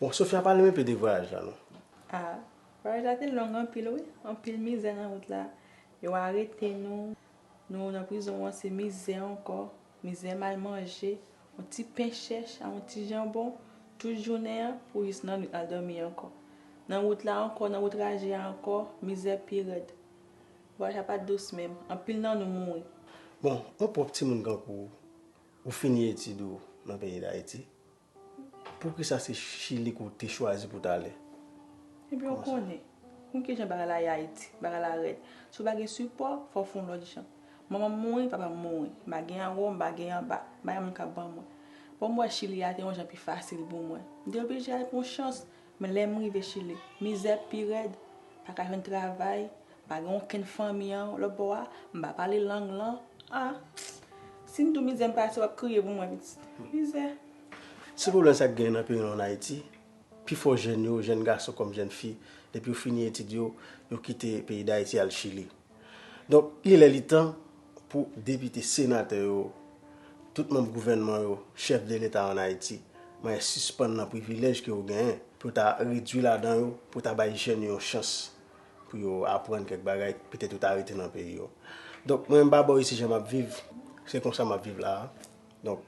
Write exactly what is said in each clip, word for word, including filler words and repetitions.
Bon, Sofia, pale m enpe de vwayaj la non. Ah, vwayaj la te long anpil wi, anpil mizè nan wout la. Yo arete nou, nou nan prizon an se mizè ankò, mizè mal manje, yon ti pen chèch a yon ti janbon tout jounen an pou jis nan nwit al dòmi ankò. Nan wout la ankò, nan wout raje a ankò, mizè pi rèd. Vwayaj la pa t dous menm, anpil nan nou mouri. Bon, yon pwòp timoun kankou w, ou fini etid ou nan peyi Dayiti, poukisa se Chili ke w te chwazi pou w t ale? Ebyen, w konnen, konn kijan bagay la ye Ayiti, bagay la rèd. Si w pa gen sipò, fò w fè yon lòt jan. Manman m mouri, papa m mouri. M pa gen anwo, m pa gen anba. M pa gen moun k ap ban mwen. Bon, m wè Chili a te yon jan pi fasil pou mwen. M te oblije al pran yon chans. Men lè m rive Chili, mizè pi rèd. Pa ka jwenn travay, pa gen okenn fanmi an lòt bò a, m pa pale lang lan. Ah, si m di w mizè m pase, w ap kriye pou mwen, pitit. Mizè. Se pwoblèm sa k genyen nan peyi nou ann Ayiti. Pifò jèn yo, jèn gason kòm jèn fi, depi yo fini etid yo, yo kite peyi Dayiti al Chili. Donk, li lè li tan pou depite, senatè yo, tout manm gouvènman yo, chèf de leta ann Ayiti, mwen sispann nan privilèj ke yo genyen pou yo ta redui ladan yo, pou yo ta bay jèn yo yon chans pou yo aprann kèk bagay, petèt yo ta rete nan peyi yo. Donk, mwen, m pa bò isi jan m ap viv, se konsa m ap viv la a. Donk,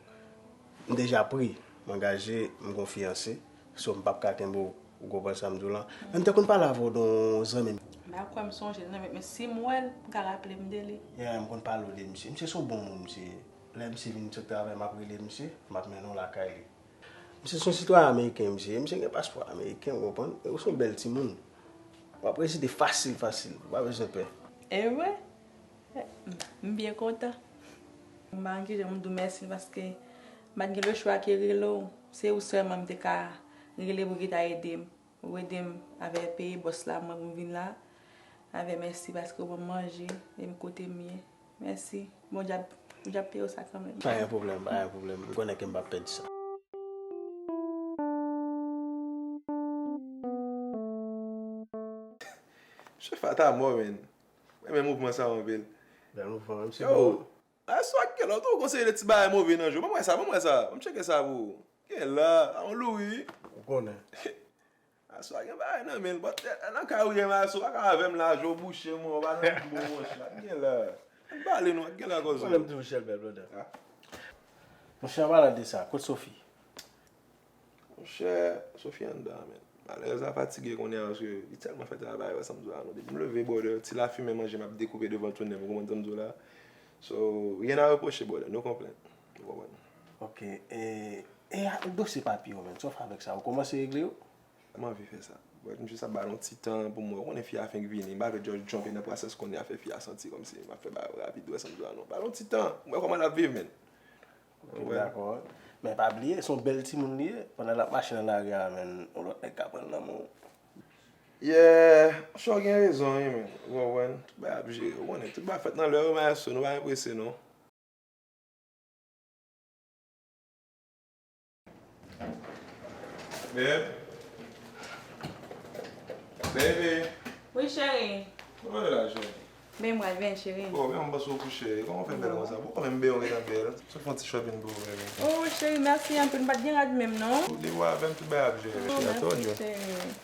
m deja pri, m angaje, m gon fiyanse. So, m p ap ka kenbe w, ou konprann sa m di w lan. Men m te konn pale avè w de yon zanmi m. M pa kwè m sonje l non, men, men si m wè l, m ka raple m de li. Yeah, m konn pale w de misye. Misye se yon bon moun, misye. Lè misye vin sot travay, m ap rele misye, m ap mennen w lakay li. Misye se yon sitwayen ameriken, misye. Misye gen paspò ameriken, ou konprann? E ou se yon bèl timoun. W ap rezide fasil, fasil. Ou pa bezwen pè. E vre? M byen kontan. M pa gen kijan pou m di w mèsi paske m pa t gen lechwa ke rele w. Se ou sèlman m te ka rele pou ki ta ede m. Ou ede m avè peye bòs la mwen pou m vin la. Avè mèsi paske ou ban m manje e m kote m ye. Mèsi. Bondye ap, Bondye ap peye w sa kanmenm. Pa gen pwoblèm, pa gen pwoblèm. M konnen ke m p ap pèdi sa. Chèf a ta mò, men. Mwen renmen mouvman sa anpil. Bèl mouvman, wi, misye. Yo, bon. Aswè a, kèlè, ou toujou konseye de ti bagay move nan je w. Ban m wè sa, ban m wè sa. Ban m tcheke sa pou ou. Kèlè, a yon louri. Ou konnen. Aswè a gen bagay nan men l, but, eh, nan kay ou ye, m aswè a, pa ka avè m la, je w bouche, mwen, ou pa nan bon, monchè. Kèlè. Ann pale non, kèlè koze. Mwen menm toujou chèl bèl blòdè. Ah. Monchè, an palan de sa, kot Sophie? Monchè, Sophie anndan, men. Malerèz la fatige kounye a, paske li tèlman fè travay, wè sa m di w la, non. Depi m leve, brother, ti lafimen manje m ap dekoupe devan tou nèf, ou konprann sa m di w la? So, rien à reprocher, brother, no complaint. Ou konprann? Ok, e, e a, dosye papye yo, menm, sa w fè avèk sa? Ou kòmanse regle yo? M anvi fè sa. But, m jis ap ba l yon ti tan pou mwen. Ou konnen fi a fenk vini, m pa vle just jump in nan pwosès kounye a fè fi a santi kòmsi m ap fè bagay yo rapid, wè sa m di w la, non. Ba l yon ti tan, m wè kòman l ap viv, men. Ok, dakò. Men pa bliye, se yon bèl timoun li ye. Pandan l ap mache nan lari a, men, yon lòt nèg ka pran l nan men w. Yeah, Shaw gen rezon, wi, men. Ou konprann? Tout bagay ap jere. Ou konnen, tout bagay fèt nan lè yo, maestro, nou pa gen prese, non. Babe. Baby. Wi, cheri. Kòman w ye la, cheri? Ben, mwen byen, cheri. Oh, men m panse w kouche. Kòman w fè bèl konsa? Bon, kòman m byen, w gentan bèl. Sot fè yon ti shopping pou ou, baby. Oh, cheri, mèsi anpil. M pa t gen rad menm, non. Ou devan avè m, tout bagay ap jere, cheri. Atò, cheri.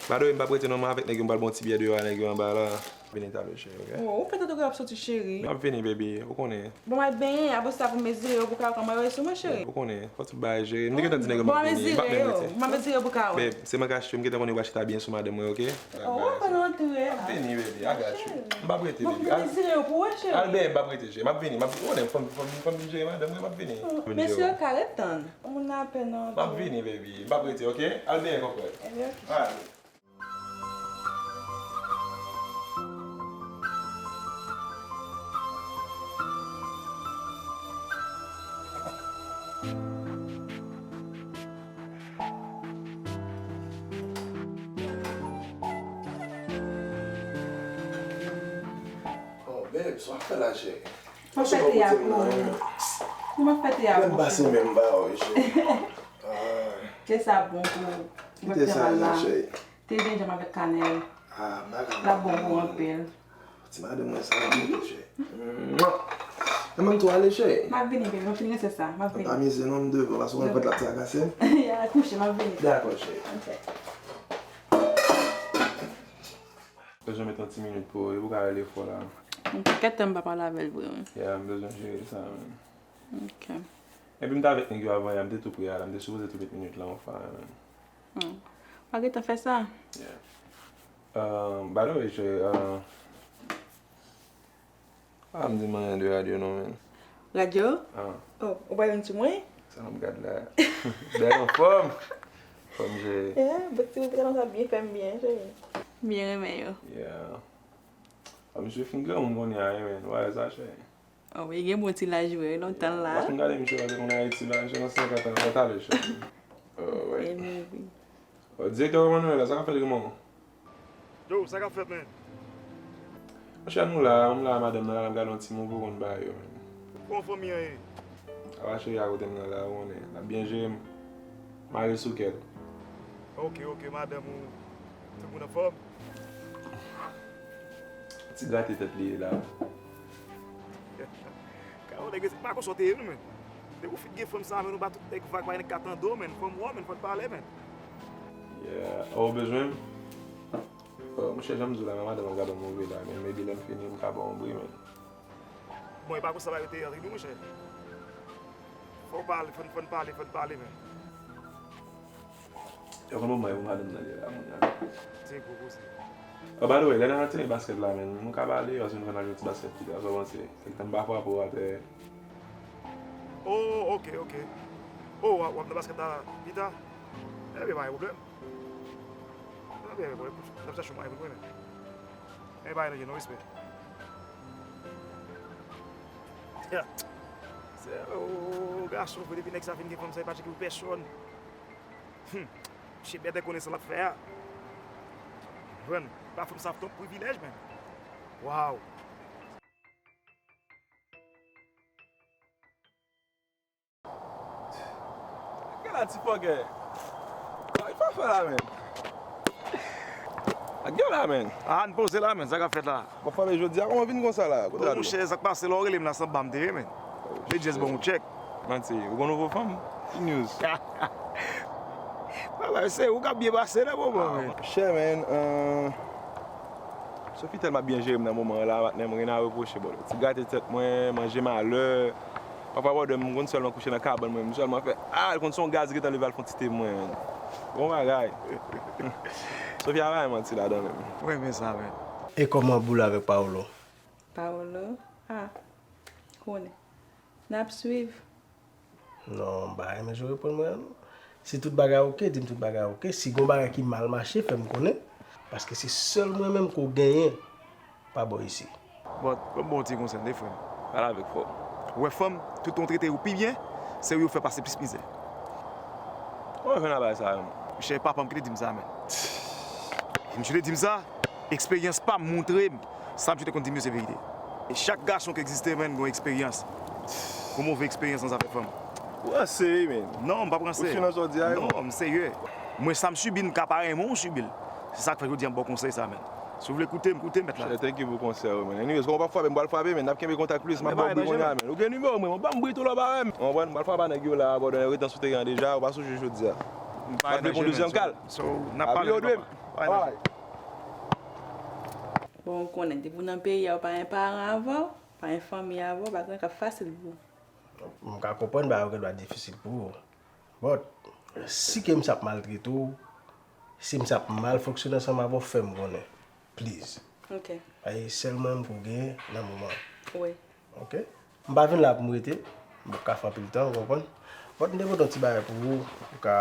By the way, m p ap rete non, mwen avèk nèg yo, m pral ba w yon ti biyè deyò a nèg yo anba la. Vini talè, cheri, ok? Oh, ou fè tankou w ap soti, cheri. M ap vini, baby, ou konnen. Bon, m al benyen, apre sa pou m mezire yo pou ka wè kòman yo ye sou mwen, cheri. Ou konnen, fò tout bagay jere. M te gentan di nèg yo m ap vini, m p ap menm rete. Bon, m ap mezire yo, m ap mezire yo pou ka wè. Babe, se mwen k achte yo, m gentan konnen yo pral chita byen sou madanm mwen, ok? Oh, ou pa nan antre a. M ap vini, baby, I got you. M p ap rete, baby. Bon, m mezire yo pou wè, cheri. Al benyen, m p ap rete, cheri. M ap vini, m ap, ou konnen, fò m, fò m, fò m vin jere madanm mwen, m ap vini. Mesye yo ka ret tann. Moun nan apèn antre. M ap vini, baby. M p ap rete, ok? Al benyen, konpè. Ebyen, ok. Alright. Oh, babe, sa w ap fè la, cheri? M ap fè te a pou ou. M ap fè te a pou ou. Lè m pase menm ba w, cheri. Ah. Te sa bon pou ou. Kite sa la, cheri. Te jenjanm avèk kanèl. Ah, m pa ka. L ap bon pou ou anpil. Ti madanm mwen sa, m ap mete, cheri. Mwa. Nan menm tou ale, cheri. M ap vini, baby. M ap fin rense sa. M ap vini. Pa mize non, m devan, paske w konn fòt la trakase m. Ya, kouche, m ap vini. Dakò, cheri. Ok. Bezwen met yon ti minit pou ou, ou ka rele fò la. Kèt tan m pa pale avè l vre, wi. Ya, m bezwen jere sa, man. Ok. Epi m t avèk nèg yo avan yè, m te tou pre a la, m te sipoze tou met minit la yon fwa, man. Hmm. Pa gentan fè sa. Yeah. Uh, by the way, cheri, uh, pa m di m anyen de radyo non, man. Radyo? Ah. Oh, ou pa vin sou mwen? Sa n ap gad la. Bèl anfòm. Fòm jere. Yeah, bout ti bout sa byen fè m byen, cheri. M byen renmen yo. Yeah. Ah, misye fin granmoun kounye a, wi, man. Ou pa wè sa, cheri? Oh, wi, gen bon ti laj vre, lontan l la. Paske m gade misye, pa te konn Ayiti la, misye nan senkant an, sa talè, cheri. Oh, wi. Oh, direktè Emmanuel la, sa k ap fèt, Raymond? Yo, sa k ap fèt, man? Monchè, nou la, m la, madanm nan la, n ap gade yon ti movie, ou konn bagay yo, man. Kòman fanmi an ye? Apa cheri a kote m nan la, ou konnen, l ap byen jere m. Mare sou kè l. Ok, ok, madanm ou, tout moun anfòm? Ti grate tèt li ye la. Kawo nèg, se pa konsa w te ye, non, men. Depi w fin gen fanm sa, men, ou ba tout nèg vag, pa gen nèg ka tande w, men. Fanm w, men, fò n pale, men. Yeah. Ou bezwen m? Oh, monchè, jan m di w la, men madanm ap gade yon movie la, men maybe lè m fini, m ka ba w yon bri, men. Bon, e pa konsa bagay yo te ye antre nou, monchè. Fò w pale, fò n, fò n pale, fò n pale, men. Yo konn moman yo madanm nan li la, moun nan. Se gwo koze. Oh, by the way, lè n al teren baskèt la, men, nou ka pale, paske nou konn al jwe ti baskèt pita, sa w panse? Kèk tan m pa frape w atè. Oh, ok, ok. Oh, w ap, w ap nan baskèt la pita? Ebyen, pa gen pwoblèm. Ebyen, pa gen pwoblèm. N ap chache yon mwayen pou nou, men. Ebyen, pa gen non respè. Se, oh, gason, depi nèg sa fin gen fanm sa, li pa tcheke pou pèsonn. Hmm. Misye bèt konnen sa l ap fè a. Jwenn, pa fanm sa twòp privilèj, men. Waw. Gade la, ti fòkè. Sa w pa fè la, men. Gade la, men. Ah, n poze la, men. Sa k ap fèt la? Bon, fanmi, jodi a, kòman w vin konsa la? Kote la, monchè, sa k pase, lè w rele m la, se anba m te ye, men. Oh, Jay Jess ban w tchèk. Manti, ou gon nouvo fanm? Ki news? Papa, se ou k ap byen pase nan moman, men. Chè, men, euh, Sophie tèlman ap byen jere m nan moman an la, patnè, m anyen a repwoche, bro. Ti grate tèt mwen, manje malè. Papa brother m, m konn sèlman kouche nan kabann mwen, m sèlman fè, ah, l konn se yon gaz ki gentan leve al fè yon ti te mwen. Bon bagay. Sophia pa gen manti ladan menm. Mwen renmen sa, men. E kòman boul avèk Paolo? Paolo? Ah, konnen. N ap swiv. Non, m pa renmen jan w reponn mwen an, non. Si tout bagay oke, di m tout bagay oke. Si gon bagay ki mal mache, fè m konnen. Paske se sèl mwen menm ke w genyen. Pa bò isi. But, ban m ba w ti konsèy, tande, frè m. Pale avèk fò. Ou wè fanm, tout tan w trete yo pi byen, se wi yo fè pase plis mizè. Kòman w jwenn bagay sa a menm? Monchè, papa m ki te di m sa, men. E misye te di m sa, eksperyans pa m montre m, sa misye te konn di m yo se verite. E chak gason ki egziste, men, gen yon eksperyans. Yon move eksperyans nan zafè fanm. Ou ranse wi, men. Non, m pa p ranse. Ou si nan sa w di a, non, m serye. Mwen, sa m sibi, m ka pa renmen w sibi l. Se sa k fè jodi a m ba w konsèy sa, men. Si w vle koute m, koute m, mèt la. Chè, thank you pou konsèy ou, men. Anyways, kòm w p ap frape m, m pral frape, men. N ap kenbe kontak plis, m ap ba w bri kounye a, men. Ou gen nimewo mwen, ban m bri tou lè w pa wè m. Ou konprann? M pral frape ak nèg yo la, brother, yo ret nan sou teren an deja, ou pa sou jwe jodi a. M pa vle pran dezyèm kal. So, n ap pale, papa. Alright. Bon, ou konnen, depi w nan peyi a, ou pa gen paran avè w, pa gen fanmi avè w, bagay k ap fasil pou ou. M ka konprann bagay yo gendwa difisil pou ou. But, si ke misye ap maltrete w, si misye ap mal fonksyone ansanm avè w, fè m konnen. Please. Ok. Paske sèl mwen menm ke w genyen nan moman an. Wi. Ok? M pa vin la pou m rete. M p ap ka fè anpil tan, ou konprann? But m te pote yon ti bagay pou ou, ou ka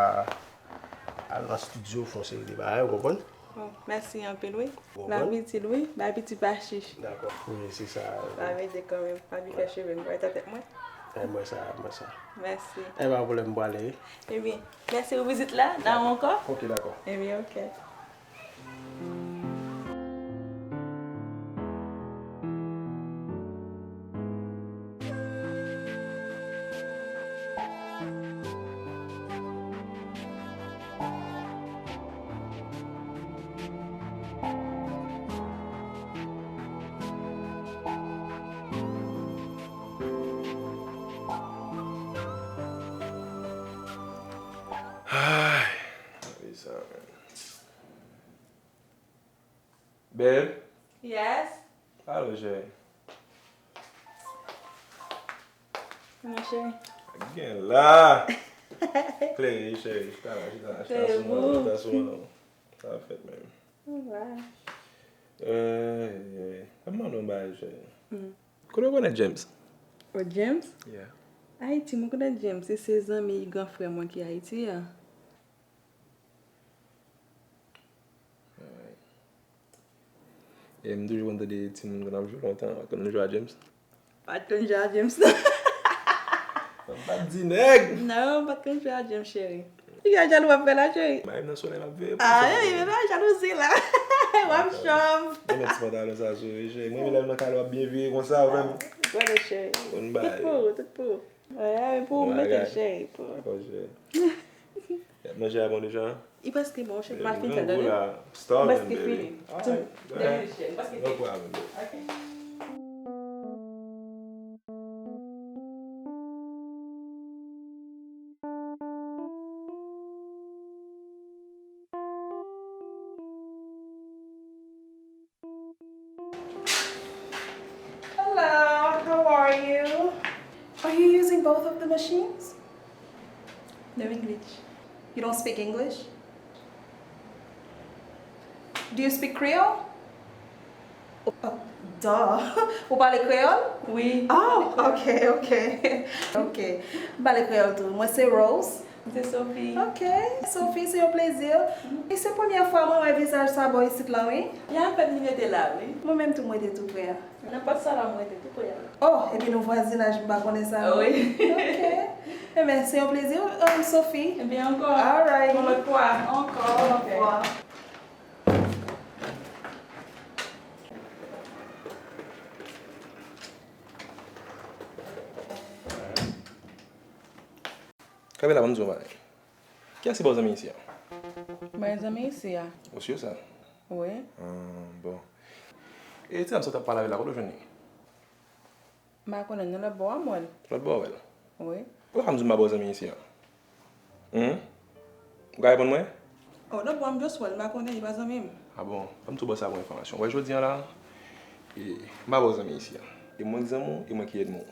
al nan estidyo, fè yon seri de bagay, ou konprann? Oh, mèsi anpil, wi. Ou konprann? L ap itil, wi. Bay piti pa chich. Dakò. Wi, se sa. Sa ap ede kanmenm. M ap fè cheve m, bay tèt mwen. E, mwen sa, mwen sa. Mèsi. E, pa pwoblèm, m prale, wi. Ebyen, mèsi pou vizit la. N a wè ankò. Ok, dakò. Ebyen, ok. Sa, man. Babe? Yes? Alo, cheri. Kòman, cheri? Gen la! Klere, cheri. Chita la, chita la, chita sou mwen, chita sou mwen. Sa fèt menm. Alright. Eh, eh, eh. Mwen mande yon bagay, cheri. Mm. Kote w konnen James? Oh, James? Yeah. Ayiti, mwen konnen James. Se, se zanmi gran frè mwen ki Ayiti a. Alright. E m toujou konn tande timoun konn ap jwe lontan. Ou konn jwe a James? Pa t konn jwe a James, non. M pa t di nèg! Non, m pa t konn jwe a James, cheri. Piga jalou w ap fè la, cheri. Mayi nan solèy m ap veye pou sa. Ah, wi, men pa jalouzi la. W ap chòv. Mwen met ti pantalon sa sou, cheri. Mwen, men lè m nan kay la, w ap byen veye konsa, ou menm. Gade, cheri. Tout pou ou, tout pou ou. Wi, wi, pou ou, mete, cheri, pou ou. Dakò, cheri. Manje a bon deja? Li prèske bon, cheri. M ap fin fè l, tande. M prèske fini. Alright, alright. De minit, cheri. M prèske fini. No problem. Ok. Hello, how are you? Are you using both of the machines? No English. You don't speak English? Do you speak Creole? Oh, duh. Ou pale kreyòl? Wi. Oh, ok, ok. Ok. M pale kreyòl tou. Mwen se Rose. Mwen se Sophie. Ok. Sophie, se yon plezi. E se premyè fwa mwen wè vizaj sa bò isit la, wi. Ya, fè m li rete la, wi. Mwen menm tou, mwen rete tou prè a. Nan pòt salon, mwen rete tou prè a. Oh, epi nou vwazinaj, m pa konnen sa, non. Wi. Ok. Enben, se yon plezi, um, Sophie. Ebyen, ankò. Alright. Yon lòt fwa. Ankò. Yon lòt fwa. Kanpe la, ban m di w yon bagay. Kiyès ki ba w zanmi isi a? Mwen zanmi isi a. Ou si sa? Wi. Ah, bon. E ti dam sa w t ap pale avè l la, kote w jwenn li? M pa konnen non, lòt bò a m wè l. Lòt bò w wè l? Wi. Poukisa w pa m di m pa ba w zanmi isi a? Humm? Ou ka reponn mwen? Oh, lòt bò a m just wè l, m pa konnen, li pa zanmi m. Ah bon? Ban m tou ba w sa pou enfòmasyon. Ou wè jodi a la, e, m pa ba w zanmi isi a. E mwen ki zanmi w, e mwen ki ènmi w.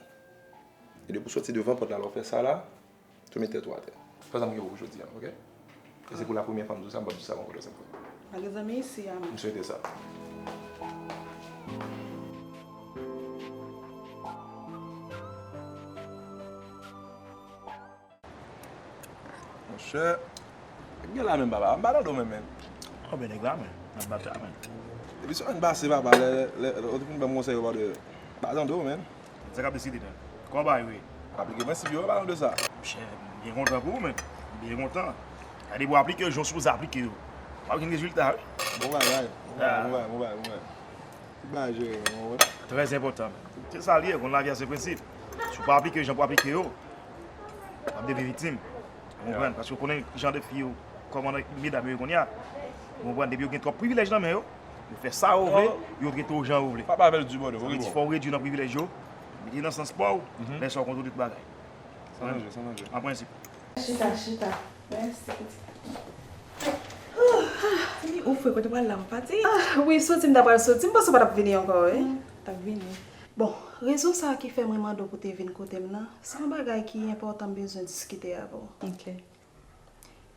E depi w soti devan pòt la, lè w fè sa la, tou met tèt ou atè. Fè sa m gen pou ou jodi a, oke? E se pou la premyè fwa m di w sa, m p ap di w sa ankò dèzyenm fwa. Pa gen zanmi isi a, man. M swete sa. Monchè, nèg gen la menm, papa. M pa tande w menm, menm. Anben nèg la, menm. N ap batay, menm. Depi semèn pase, papa, lè, lè, lè, lè w te fin ban m konsèy yo, pa de, m pa tande w, menm. Sa k ap deside, menm. Kòman bagay yo ye? Aplike prensip yo, pa tande sa. Monchè, m byen kontan pou ou, menm. M byen kontan. Gade pou w aplike yo, jan w sipoze aplike yo. W ap gen rezilta, wi. Bon bagay, bon bagay, bon bagay, bon bagay, bon bagay. Ti bagay jere, menm, ou konprann? Trè enpòtan, menm. Se sa l ye, konn lavi a se prensip. Si w pa aplike yo jan pou aplike yo, w ap devyen viktim. Ou konprann? Paske w konnen jan de fi yo, kòman medam yo ye kounye a. Ou konprann? Depi yo gen twòp privilèj nan men yo, yo fè sa yo vle, yo trete w jan yo vle. Papa avè l di bòdè, wi, bon. Sa vle di fò w redui nan privilèj yo, mete nan sans pa w, lè sa w kontwole tout bagay. San danje, san danje. An prensip. Chita, chita. Mèsi, pitit. Ou fre kote w pral la, w pati? Ah, wi, soti m ta pral soti. M panse w pa t ap vini ankò, wi. Mm, t ap vini. Bon, rezon sa a ki fè mwen mande w pou te vin kote m nan, se yon bagay ki enpòtan m bezwen diskite avè w. Ok.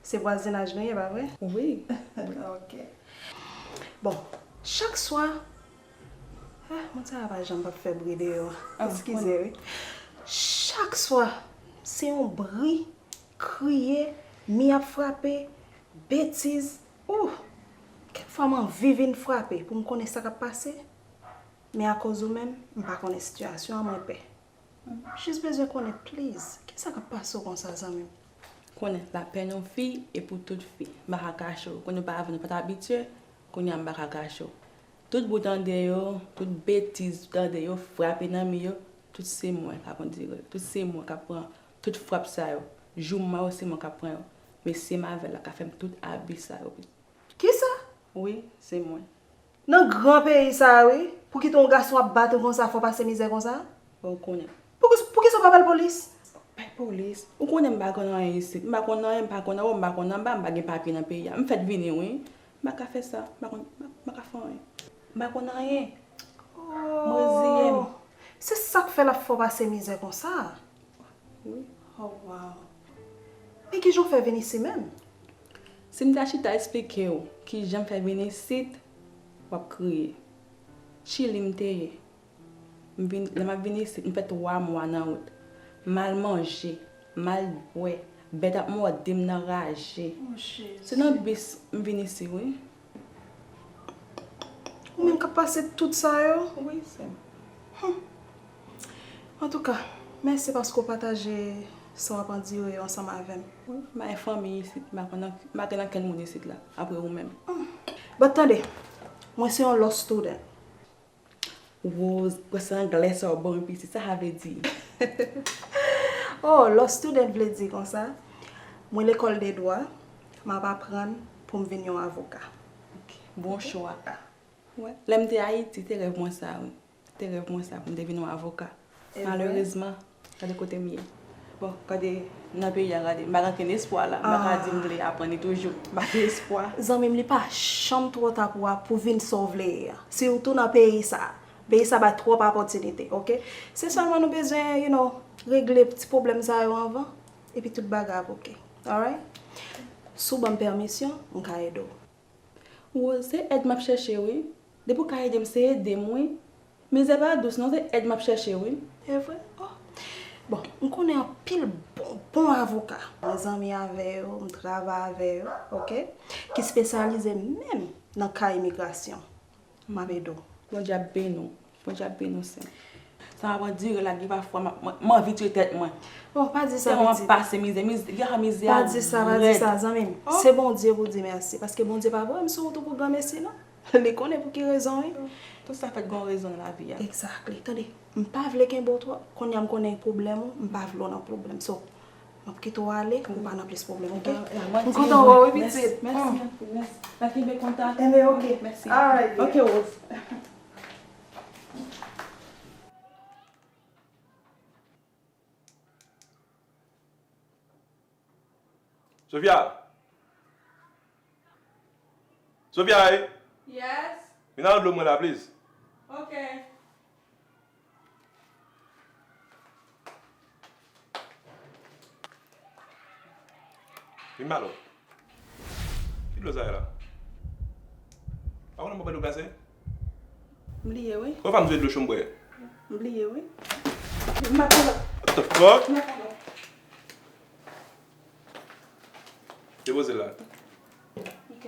Se vwazinaj nou ye, pa vre? Wi. Ok. Bon, chak swa, ah, moun sa a pa janm p ap fè bri deyò. Ah, eskize, wi. Chak swa, se yon bri, kriye, mi ap frape, betiz. Ou, kèk fwa m anvi vin frape pou m konnen sa k ap pase. Men akoz ou menm, m pa konnen sitiyasyon an, mwen pè. M jis bezwen konnen, please, kisa k ap pase w konsa, zanmi m? Konnen, lapèn yon fi e pou tout fi. M pa ka kache w. Konnen ou pa avè nou, ou pa t abitye, kounye a m pa ka kache w. Tout bri w tande yo, tout betiz w tande yo, frape nan mi yo, tout se mwen k ap andire l. Tout se mwen k ap pran tout frap sa yo. Jou m mò yo, se mwen k ap pran yo. Mesye m avè l la ka fè m tout abi sa yo. Kisa? Wi, se mwen. Nan gran peyi sa a, wi, pou kite yon gason ap bat ou konsa, fò w pase mizè konsa? Bon, ou konnen. Poukisa, poukisa w pa ba l polis? Pèp, Polis, ou konnen m pa konn anyen isit. M pa konn anyen, m pa konn anwo, m pa konn anba, m pa gen papye nan peyi a. M fèk vini, wi. M pa ka fè sa. M pa konn, m pa, m pa ka fè anyen. M pa konn anyen. M reziye m. Oh. Se sa k fè l ap fè w pase mizè konsa? Wi. Oh, wow. E kijan w fè vin isi menm? Si m ta chita esplike w kijan m fè vin isit, w ap kriye. Chili m te ye. M vin, lè m ap vin isit, m fè twa mwa nan wout. M al manje, m al bwè, bèt ap mòde m nan raje. Oh, Jezi. Se nan bis m vin isi, wi. Ou menm k ap pase tout sa yo? Wi, sè m. Hum. Antouka, mèsi paske w pataje sa w ap andire yo ansanm avè m. Wi, m pa gen fanmi isit, m pa gen, m pa gen ankenn moun isit la, apre ou menm. Hum. But tande, mwen se yon law student. Rose, pwofesè anglè sa w ban m isit, sa sa vle di? Oh, law student vle di konsa, mwen lekòl de dwa, m ap aprann pou m vin yon avoka. Ok, bon chwa. Wè, lè m te Ayiti, te rèv mwen sa, wi. Te rèv mwen sa, pou m te vin yon avoka. Malerezman, gade kote m ye. Bon, gade, nan peyi a, gade, m pa gen ankenn espwa la. M pa ka di m vle aprann li toujou. M pa gen espwa. Zanmi m, li pa janm twò ta pou, pou vin sa w vle ye a. Sitou nan peyi sa. Peyi sa bay twòp opòtinite, oke? Se sèlman nou bezwen, you know, regle ti pwoblèm sa yo anvan, epi tout bagay ap oke. Alright? Si w ban m pèmisyon, m ka ede w. Rose, se èd m ap chèche, wi. Depi w ka ede m, se ede m, wi. Mizè pa dous, non, se èd m ap chèche, wi. E vre? Oh. Bon, m konnen anpil bon, bon avoka. Mwen zanmi avè yo, m travay avè yo, oke? Ki espesyalize menm nan ka imigrasyon. M ap ede w. Bondye ap beni w. Bondye ap beni w, sè m. Sa ap andire la, gen pafwa m ap, mwen, m anvi tiye tèt mwen. Oh, pa di sa, pitit. Tèlman m ap pase mizè, mizè, ya mizè a rèd. Pa di sa, pa di sa, zanmi m. Oh. Se Bondye pou di mèsi, paske Bondye pa voye m sou wout ou pou granmesi, non. Li konnen pou ki rezon, wi. Tout sa fèt gon rezon nan lavi a. Exactly. Tande, m pa vle kenbe w twòp. Kounye a m konnen pwoblèm ou, m pa vle w nan pwoblèm. So, m ap kite w ale pou w pa nan plis pwoblèm, oke? M kontan wè w, wi, pitit. Mèsi anpil, mèsi. N a kenbe kontak. Enben, oke. Mèsi. Alright, dear. Oke, Rose. Sofia! Sofia, ey! Yes? Vin al dlo mwen la, please. Ok. Vin ba dlo. Ki dlo sa ye la? Pa konnen mwen pran dlo glase? M bliye, wi. Ou pa m sou dlo cho m bwè? M bliye, wi. M pa konnen. What the fuck? M pa konnen. Depoze l la. Ok.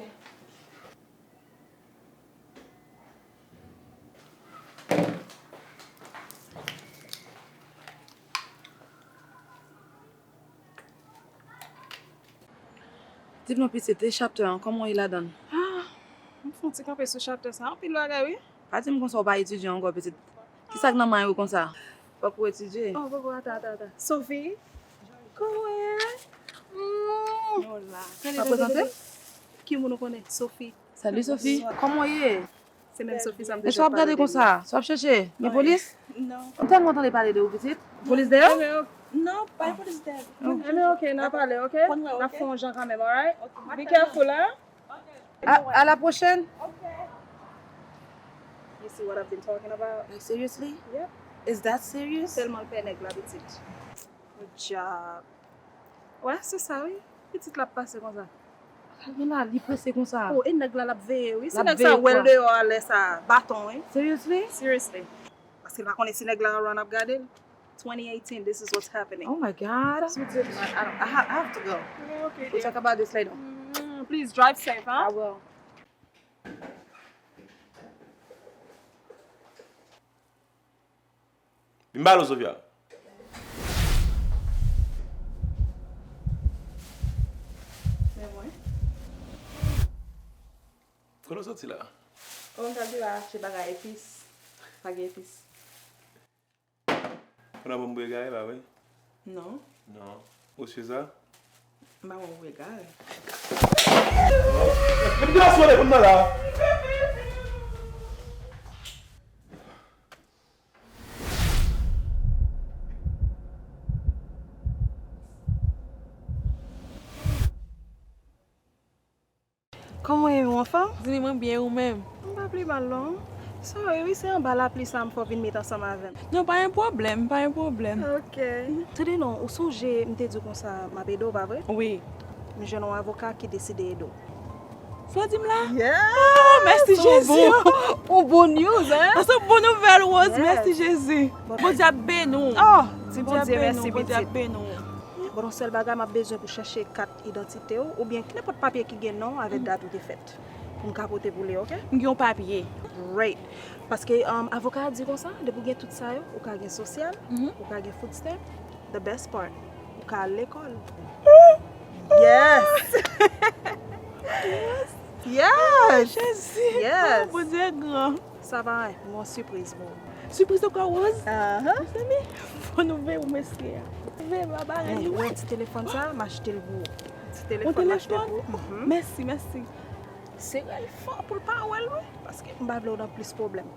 Di m non pitit, e chapter an, kòman w ye ladan l? Ah, m fè yon ti kanpe sou chapter sa. Anpil bagay, wi. Pa di m konsa w pa etidye ankò, pitit. Kisa k nan may ou konsa? Fòk ou etidye. Oh, poko, ata, ata, ata. Sophie? Kòman w ye? Mm. Nou la. Tande, tande, tande. Pa prezante? Ki moun ou konnen? Sophie. Salut, Sophie. Kòman w ye? Se menm Sophie sa m te jwenn pale de li. Èske w ap gade konsa? Èske w ap chèche? Gen polis? Non. M tèlman tande pale de ou, pitit. Polis dèyè w? Non, pa gen polis dèyè. Enben, ok, n a pale, ok? N a fè yon jan kanmenm, alright? Be careful, hein? À, à la prochaine. You see what I've been talking about? Like, seriously? Yep. Is that serious? Tèlman l pè nèg la, pitit. Good job. Wè, se sa, wi. Pitit la ap pase konsa. Sa l gen la, li prese konsa. Oh, e nèg la, l ap veye, wi. Si nèg sa wè l deyò a lè sa, baton, wi. Seriously? Seriously. Paske l pa konnen si nèg la run ap gade l. Twenty eighteen, this is what's happening. Oh my God. I, I, don't, I, ha- I have to go. Okay, okay, dear. We'll talk about this later. Mm, please drive safe, huh? I will. Vin ba dlo, Sofia. Men mwen. Kote w soti la? Oh, m t ap di w achte bagay epis. Pa gen epis. Ou nan ban m bwe egare, pa vre? Non. Non. Ou si sa? M pa ban w bwe egare. Vin dlo sou le pou m nan la. Kòman w ye, anfòm? Dini, mwen byen, ou menm? M pa pi mal, non. Sorry, wi, se anba lapli sa m fè w vin met ansanm avè m. Non, pa gen pwoblèm, pa gen pwoblèm. Ok. Tande non, ou sonje m te di w konsa m ap ede w, pa vre? Wi. M jwenn yon avoka ki deside ede w. Sa w di m la? Yes! Oh, mèsi Jezi! Yon bon news, hein? Sa se yon bon nouvèl, Rose. Yes. Mèsi Jezi. Bondye ap beni w. Oh, di Bondye mèsi, pitit. Bondye ap beni w. Bon, yon sèl bagay m ap bezwen pou chèche kat idantite w, oubyen nenpòt papye ki gen non w avèk dat ou te fèt. Pou m ka pote pou li, ok? M gen yon papye. Great. Paske, um, avoka a di konsa, depi w gen tout sa yo, ou ka gen sosyal, ou ka gen food stamp. The best part, ou ka al lekòl. Yes! Yes! Yes! Jezi! Yes! Oh, Bondye gran! Sa va, mwen sipriz pou ou. Sipriz ankò, Rose? Ahan. Mezanmi, fò nou veye w mesye a. Veye baba. Men, ou wè ti telefòn sa, m achte l pou ou. Ti telefòn, m achte l pou ou. Mhm. Mèsi, mèsi. Sere l fò pou l pa wè l, wi. Paske m pa vle w nan plis pwoblèm.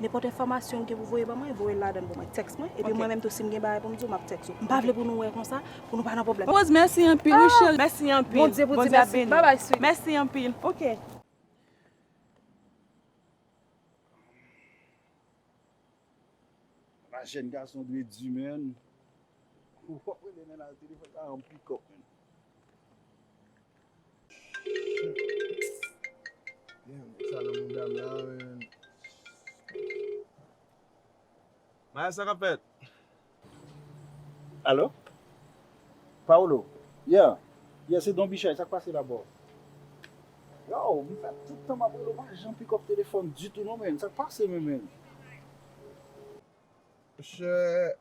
Nenpòt enfòmasyon w gen pou voye ban mwen, voye l ladan l pou mwen. Tèks mwen. Epi mwen menm tou, si m gen bagay pou m di w, m ap tèks ou. M pa vle pou nou wè konsa, pou nou pa nan pwoblèm. Rose, mèsi anpil, wi, cheri. Mèsi anpil. Bondye pou di mèsi. Bye bye, sweet. Mèsi anpil. Ok. Ala jèn gason dwe di, menn. W ap rele nèg la nan telefòn, sa yon pikòp, menn. Damn, sa nan mouda m la, menn. Maya, sa k ap fèt? Alo? Paolo? Yeah. Yeah, se Don Bichay, sa k pase la, bro? Yo, m fè tout tan m ap rele w, pa janm pick up telefòn ditou non, menn. Sa k pase menm, menn? Monchè,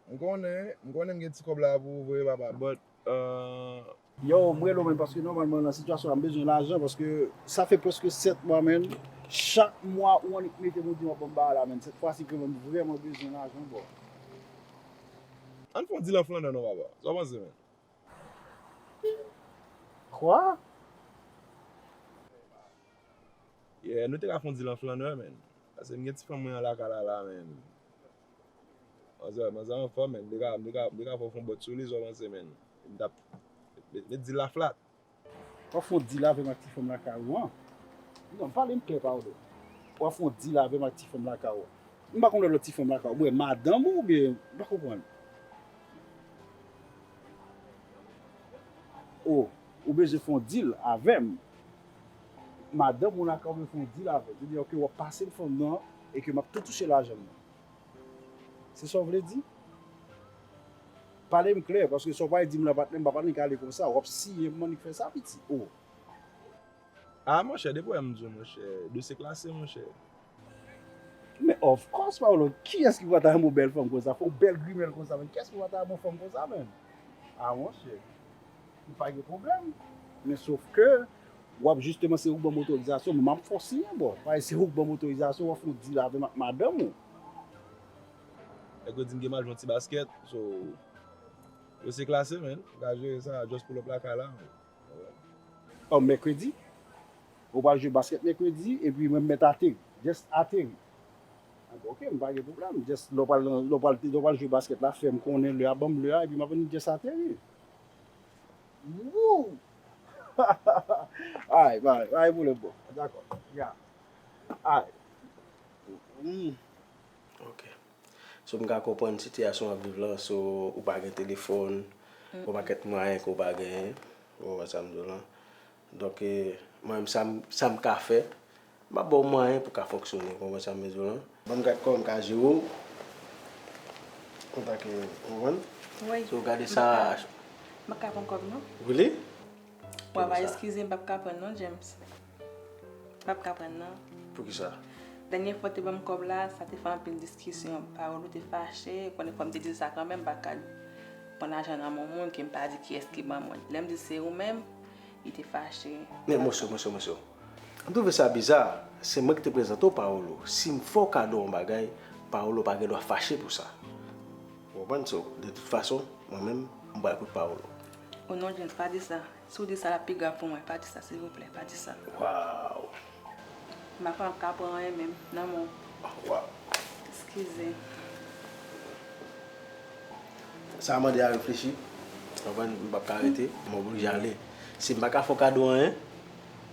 m konnen, m konnen m gen ti kòb la pou ou voye papa, but, euh, yo, m rele w menm paske nòmalman nan sitiyasyon sa m bezwen lajan paske sa fè prèske sèt mwa, menn. Chak mwa ou annik mete m ou di w ap ban m bagay la, menn. Sèt fwa si ke m vrèman bezwen lajan, bro. Ann fè yon deal an flannè non, papa. Sa w panse, menn? Kwa? Yeah, nou te ka fè yon deal an flannè, menn. Paske m gen ti fanm mwen an lakay la, la, menn. Manzè, manzè anfòm, menn. M te ka, m te ka, m te ka fè w fè yon bòt sou li, sa w panse, menn? M t ap met, met deal la flat. W ap fè yon deal avè m ak ti fanm lakay ou an? Non, pale m klè, Paolo. W ap fè yon deal avè m ak ti fanm lakay ou an? M pa konn lòt ti fanm lakay ou. Mwen, madanm ou oubyen, m pa konprann. O, ou bezwen fè yon deal avè m. Madanm ou lakay ou, ou bezwen fè yon deal avè m. Vle di ke w ap pase m fanm nan e ke m ap tou touche lajan m nan. Se sa w vle di? Pale m klè, paske sa w pral di m la, patnè m, m pa pral nik ale konsa. W ap siye m, m annik fè sa, piti. O. Ah, monchè, depi w wè m di w, monchè, dosye klase, monchè. Men of course, Paolo, kiyès ki pral ta renmen yon bèl fanm konsa? Fè yon bèl grimèl konsa, men kiyès ki pral ta renmen yon fanm konsa, menn? Ah, monchè, m pa gen pwoblèm. Men sof ke, w ap jisteman, se ou k ban m otorizasyon, men m ap fè w siyen, bro. Paske se ou k ban m otorizasyon, w ap fè yon deal avè m ak madanm ou. Nèg yo di m gen m al jwe yon ti baskèt, so, dosye klase, menn. M ka jere sa, just pull up lakay la, menn. Oh, mèkredi? Ou pral jwe baskèt mèkredi, epi mwen m mèt ateri. Just ateri. Ah, bon, ok, m pa gen pwoblèm. Just lè w pral, lè w pral, lè w pral jwe baskèt la, fè m konnen lè a, ban m lè a, epi m ap vin just ateri. Woo! Ay, pa, pa gen pwoblèm, bro. Dakò. Ya. Ay. Mm. Ok. So, m ka konprann sitiyasyon w ap viv lan, so, ou pa gen telefòn, gon pakèt mwayen ke w pa genyen, ou konprann sa m di w lan. Donk, eh, mwen menm, sa m, sa m ka fè, m ap ba w mwayen pou w ka fonksyone, ou konprann sa m vle di w lan. Ban m gad kòman m ka jere w, antanke, ou konprann? Wi. So, gade sa. M pa ka pran kòb, non. Really? Papa, eskize m, m p ap ka pran, non, James. M p ap ka pran, non. Poukisa? Dènye fwa w te ban m kòb la, sa te fè anpil diskisyon. Paolo te fache, konnen fò m te di l sa kanmenm, m pa ka pran lajan nan men yon moun ke m pa di kiyès ki ban mwen. Lè m di se ou menm, li te fache. Men, monchè, monchè, monchè. M twouve sa biza, se mwen ki te prezante w Paolo. Si m fè w kado yon bagay, Paolo pa gen dwa fache pou sa. Ou konprann? So, de tout fason, mwen menm, m pral koute Paolo. O non, James, pa di sa. Si w di sa, l ap pi grav pou mwen. Pa di sa, silvouplè, pa di sa. Waw. M pa kwè m ka pran anyen menm nan men w. Waw. Eskize. Sa mande a reflechi. Konprann, m p ap ka rete, m oblije ale. Si m pa ka fè w kado anyen,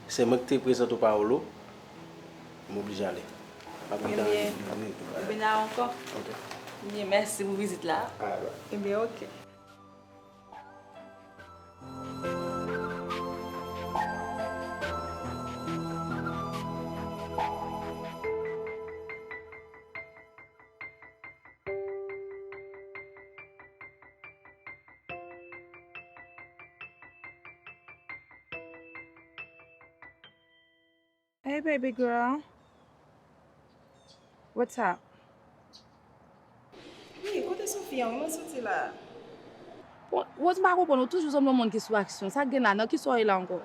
Se mwen ki te prezante w Paolo. M oblije ale. M ap gentan rive. Ebyen, ebyen, a ankò. Ok. Ebyen, mèsi pou vizit la. Alright. Ebyen, ok. Hey, baby girl. What's up? Hey, kote Sophie an? Mwen soti la. Bon, Rose, m pa konprann, ou toujou sanble yon moun ki sou aksyon. Sa k gen la? Nan ki sa w ye la ankò?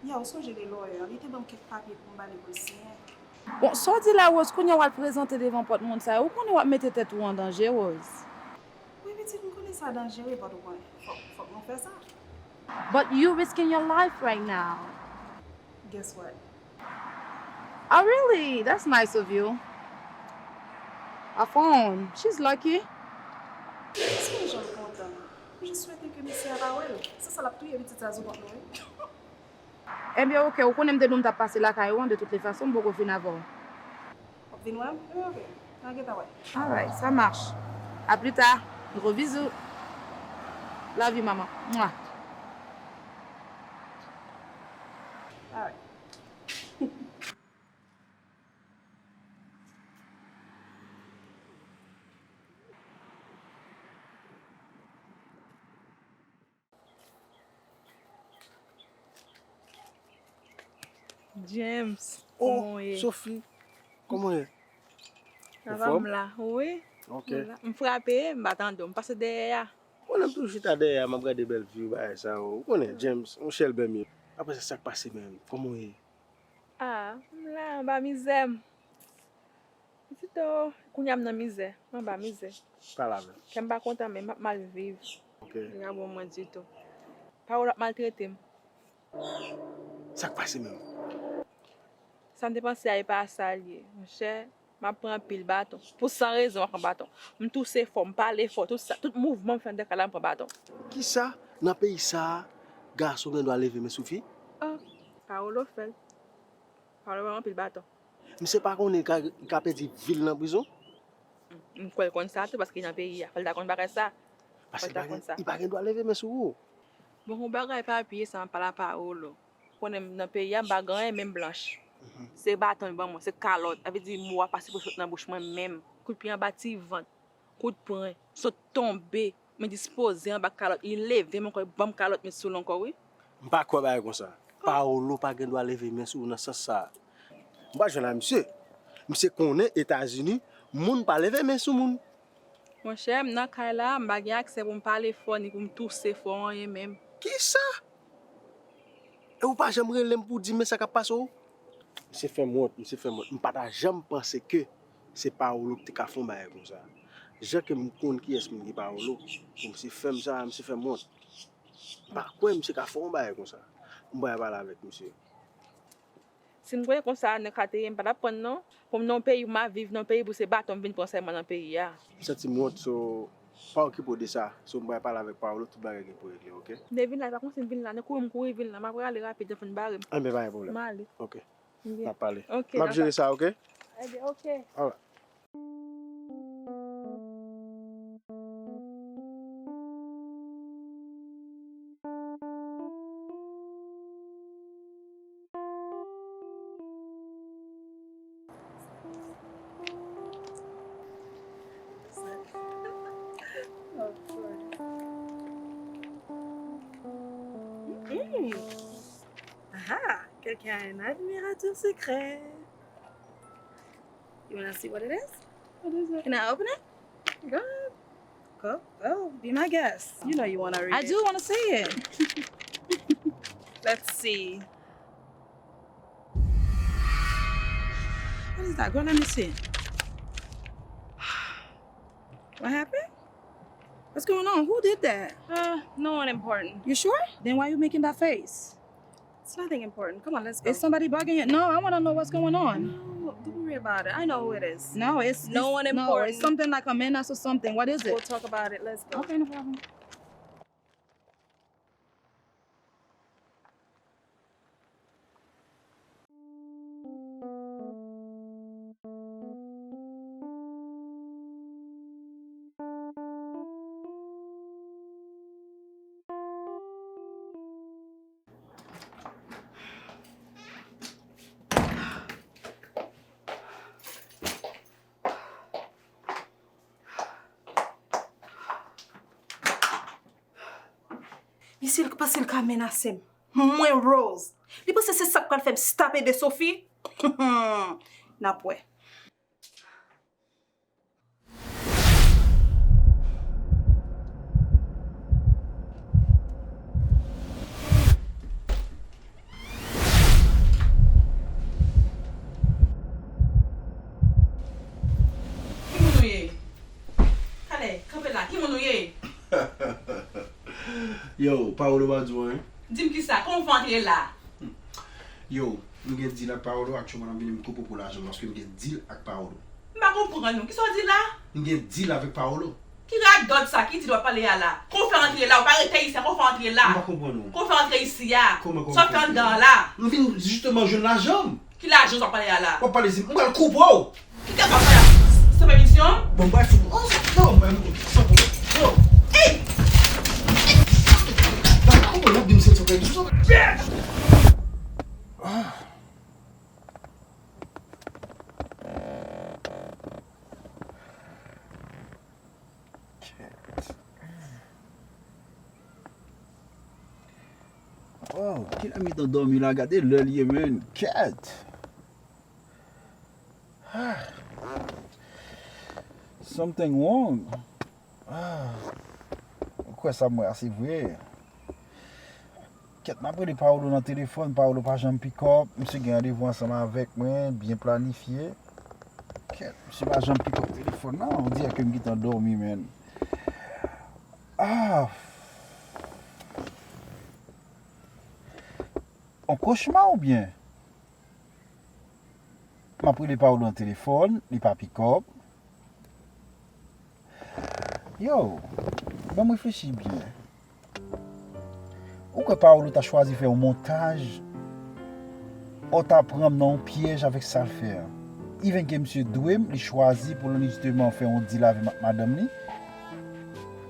Ya, ou sonje de lawyer an? Li te ban m kèk papye pou m ba li pou l siyen. Bon, sa w di la, Rose, kounye a w al prezante devan pòt moun sa yo? Ou konnen w ap mete tèt ou an danje, Rose. Wi, pitit, m konnen sa danjere, but w konnen, fòk, fòk nou fè sa. But you risking your life right now. Guess what? Oh, really? That's nice of you. A phone. She's lucky. Se yon jan kontan. M jis swete ke misye a pa wè l. Se sa l ap touye pitit sa sou kont nou, wi. Ebyen, ok, ou konnen m te di w m t ap pase lakay ou an, de toutes les façons, m poko fin avè w. W ap vin wè m? Ebyen, ok. N a gentan wè. Alright, ça marche. À plus tard. Gros bisous. Love you, maman. Mwa. Alright. James, oh, kòman w ye? Sophie, kòman w ye? Sa va, m la. Wi. Ok. M la. M frape, m pa tande w. M pase dèyè a. Ou konnen m toujou chita dèyè a, m ap gade bèl vi w, bagay sa yo. Ou konnen, James, yon chèlbè m ye. Apre sa, sa k pase menm? Kòman w ye? Ah, m la, anba mizè m. Pitit o, kounye a m nan mizè, m anba mizè. Pale avè m. Kè m pa kontan, men m ap mal viv. Ok. Li pa bon mwen ditou. Paolo ap maltrete m. Sa k pase menm? Sa m te panse a, e pa sa l ye. Monchè, m ap pran anpil baton. Pou san rezon, m ap pran baton. M touse fò, m pale fò, tout sa, tout mouvman m fè anndan kay la, m pran baton. Kisa nan peyi sa a, gason gen dwa leve men sou fi? Oh, Paolo fè l. Paolo ban m anpil baton. Misye pa konnen li ka, li ka pèdi vi l nan prizon? M kwè l konn sa tou, paske li nan peyi a. Fò l ta konn bagay sa. Fò l ta konn sa. Li pa gen dwa leve men sou ou. Bon, yon bagay pa pye sa, m ap pale a Paolo. Ou konnen m nan peyi a, m pa gen anyen, men m blanch. Mhm. Se baton li ban mwen, se kalòt. Sa vle di mo a pa sipoze sot nan bouch mwen menm. Kout pye anba ti vant. Kout pwen, sot tonbe, m dispoze anba kalòt, li leve m ankò, li ban m kalòt, met sou l ankò, wi. M pa kwè bagay konsa. Paolo pa gen dwa leve men sou ou nan sans sa a. M pa jwenn a misye. Misye konnen Etazini, moun pa leve men sou moun. Monchè, m nan kay la, m pa gen aksè pou m pale fò, ni pou m touse fò, anyen menm. Kisa? E ou pa janm rele m pou di m men sa k ap pase w? Misye fè m wont, misye fè m wont. M pa ta janm panse ke se Paolo ki te ka fè yon bagay konsa. Jan ke m konn kiyès moun ki Paolo, pou misye fè m sa, misye fè m wont. M pa kwè misye ka fè yon bagay konsa. M pral pale avèk misye. Si m kwè konsa, nèg sa te ye, m pa t ap pran l non. Pou m nan yon peyi pou m ap viv, nan yon peyi pou se baton m vin pran sèlman nan peyi a. M santi m wont, so, pa okipe w de sa. So, m pral pale avèk Paolo, tout bagay gen pou regle, ok? M te vin la, e pa kòmsi m vin la, nan kouri m kouri vin la, m ap rale rapid, jan fè n bare m. Anben, pa gen pwoblèm. M ale. Ok. Byen. N ap pale. Ok, n ap dakò. Jere sa, ok? Ebyen, ok. Alright. Mm. Ah, quelqu'un a un admirateur secret. You wanna see what it is? What is it? Can I open it? Go ahead. Go, go. Be my guest. You know you wanna read it. I do wanna see it. Let's see. What is that? Girl, let me see. What happened? What's going on? Who did that? Uh, no one important. You sure? Then why you making that face? It's nothing important. Come on, let's go. Is somebody bugging you? No, I wanna know what's going on. No, don't worry about it. I know who it is. No, it's, no one important. No, it's something like a menace or something. What is it? We'll talk about it. Let's go. Okay, no problem. Misye, li panse l ka menase m. Mwen, Rose. Li panse se sa k pral fè m stop ede Sophie? N ap wè. Ki moun ou ye? Kale, kanpe la, ki moun ou ye? Yo, Paolo pa di w anyen? Di m kisa, kòman w fè antre la? Yo, m gen deal ak Paolo, aktyèlman l ap vini m koupe w pou lajan m paske m gen deal ak Paolo. M pa konprann ou. Kisa w di la? M gen deal avèk Paolo. Ki radòt sa? Ki deal w ap pale a la? Kòman w fè antre la? Ou pa rete isi a, kòman w fè antre la? M pa konprann ou. Kòman w fè antre isi a? Kòman, kòman? Sa w fè anndan an la? M vin jisteman jwenn lajan m. Ki lajan sa w ap pale a la? W ap pale si m pral koupe w. Ki gad w ap pale a? San pèmisyon? Bon, m pral fout ou. Oh, non, mwen, san pwoblèm. Yo. Ey! Ba, koupe w, w ap di m se san pèmisyon. Bitch! Ah. Kèt. Oh, kilè m gentan dòmi la, gade lè l ye, man. Kèt. Ah. Something wrong. Ah. Ou kwè sa m wè a se vre? Kèt, m ap rele Paolo nan telefòn, Paolo pa janm pick up. Misye gen randevou ansanm avèk mwen, byen planifye. Kèt, misye pa janm pick up telefòn nan, on dirè ke m gentan dòmi, man. Ah! On kochma oubyen? M ap rele Paolo nan telefòn, li pa pick up. Yo, ban m reflechi byen. Ou kwè Paolo ta chwazi fè yon montaj? Ou ta pran m nan yon pyèj avèk sa l fè a? Even ke misye dwe m, li chwazi pou l jisteman fè yon deal avè ma-, madanm li?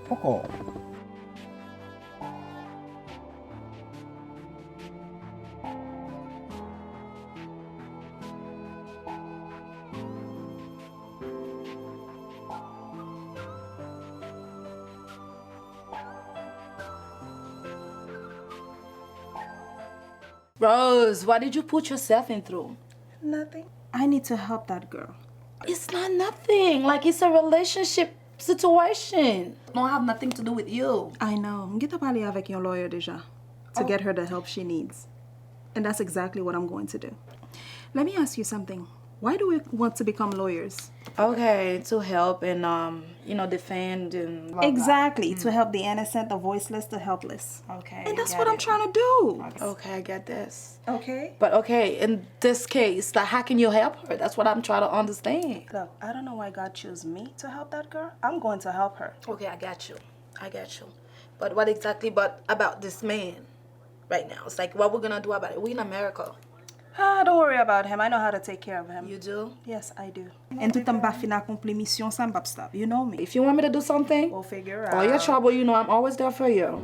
Poko. Rose, what did you put yourself in through? Nothing. I need to help that girl. It's not nothing. Like, it's a relationship situation. Don't have nothing to do with you. I know. M gentan pale avèk yon lawyer deja to get her the help she needs. And that's exactly what I'm going to do. Let me ask you something. Why do we want to become lawyers? Okay, to help and, um, you know, defend and blah, blah. Exactly, to help the innocent, the voiceless, the helpless. Okay, and that's what I'm trying to do. Okay, I get this. Okay. But okay, in this case, like, how can you help her? That's what I'm trying to understand. Look, I don't know why God chose me to help that girl. I'm going to help her. Okay, I got you. I got you. But what exactly, but about this man right now? It's like, what we're gonna do about it? We in America. Ah, don't worry about him. I know how to take care of him. You do? Yes, I do. And toutan m pa fin akonpli misyon sa, m p ap stop. You know me. If you want me to do something, we'll figure out. All your trouble, you know I'm always there for you.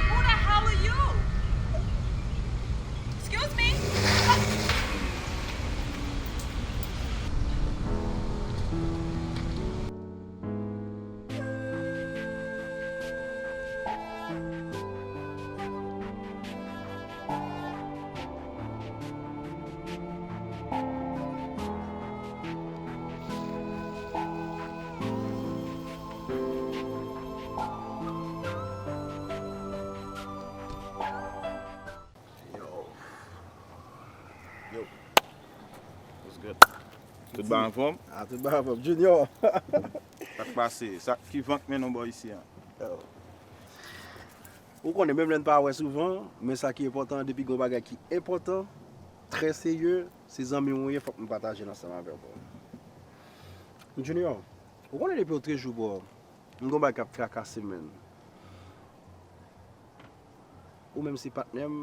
Who the hell are you? Excuse me? Yo. Yo. What's good? Tout ba anfòm? Ah, tout ba anfòm. Junior. Sa k pase? Sa ki van k mennen w bò isi a? Yo. Ou konnen, menm lè n pa wè souvan, men sa ki enpòtan, depi gen yon bagay ki enpòtan, trè serye, se zanmi w ye, fòk m pataje l ansanm avè w, bro. Junior, ou konnen depi otrejou, bro, m gen yon bagay k ap trakase m, man. Ou menm se patnè m,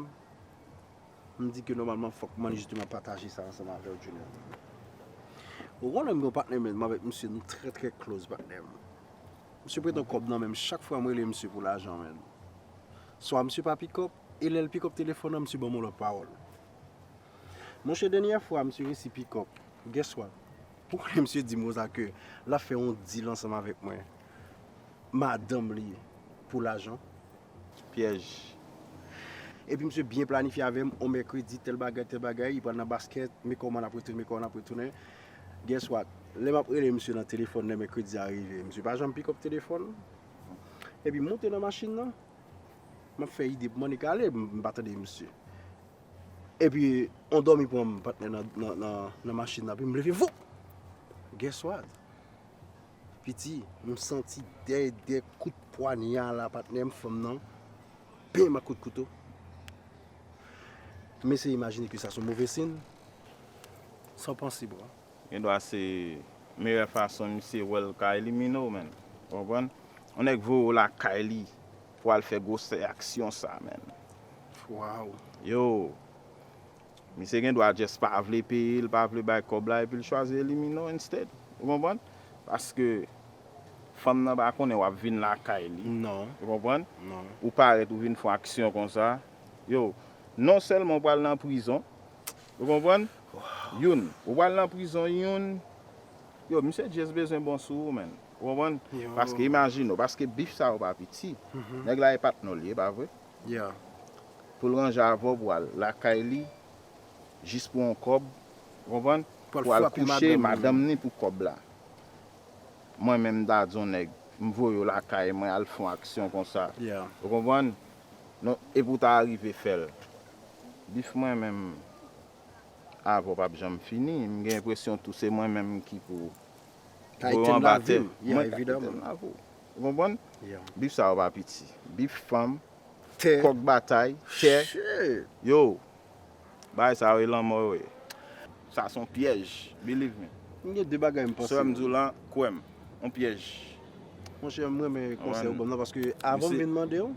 m di ke nòmalman fòk m ann jisteman pataje sa ansanm avè w, Junior. Ou konnen m gen yon patnè, man, m avèk misye, nou trè, trè close, patnè m. Misye prete yon kòb nan men m chak fwa m rele misye pou lajan, man. Swa misye pa pick up, e lè l pick up telefòn nan, misye ban m yon lòt pawòl. Monchè, dènyè fwa misye resi pick up, guess what? Ou konnen misye di m konsa ke l ap fè yon deal ansanm avèk mwen, madanm li, pou lajan. Pyèj. Epi misye byen planifye avè m, on mèkredi, tèl bagay, tèl bagay, li pral nan baskèt, men kòman l ap retounen, men kòman l ap retounen. Guess what? Lè m ap rele misye nan telefòn, lè mèkredi a rive, misye pa janm pick up telefòn. Epi m monte nan machin nan, m ap fè ide pou m annik ale, m m pa tande misye. Epi, on dòmi pran m, patnè, nan, nan, nan, nan machin nan, epi m leve, voup! Guess what? Piti, m santi dèyè, dèyè kout pwanya la, patnè m, fanm nan, bam, ak kout kouto. M eseye imajine ke sa se yon move siy. Sa w panse, bro? Gendwa se meyè fason misye wè l ka elimine w, man. Ou konprann? Yon nèg voye w lakay li pou al fè gwosè aksyon sa, man. Wow. Yo, misye gendwa just pa vle peye, l pa vle bay kòb la, epi l chwazi elimine w instead. Ou konprann? Paske fanm nan pa konnen w ap vin lakay li. Non. Ou konprann? Non. Ou parèt, ou vin fè yon aksyon konsa. Yo, non sèlman w pral nan prizon, ou konprann? Youn, ou pral nan prizon, youn. Yo, misye just bezwen bon sou ou, man. Ou konprann? Yo. Paske imajine w, paske bif sa yo pa piti. Mhm. Nèg la e patnè w li ye, pa vre? Yeah. Pou l ranje avè w, pou al lakay li, jis pou yon kòb, ou konprann? Pou al kouche madanm li pou kòb la. Mwen menm, m ta di yon nèg, m voye w lakay mwen, al fè yon aksyon konsa. Yeah. Ou konprann? Non, epi w ta rive fè l. Bif mwen menm, avè w p ap janm fini. M gen enpresyon tou se mwen menm ki pou voye w anba tè. Mwen k ap kite m lavi w. Ou konprann? Yeah. Bif sa yo pa piti. Bif fanm, kòk batay, tè. Yo, bagay sa yo e lanmò yo ye. Sa se yon pyèj, believe me. M gen de bagay m panse. Sa m di w lan, kwè m, yon pyèj. Monchè, m renmen konsèy ou ban m nan, paske avan m vin mande w,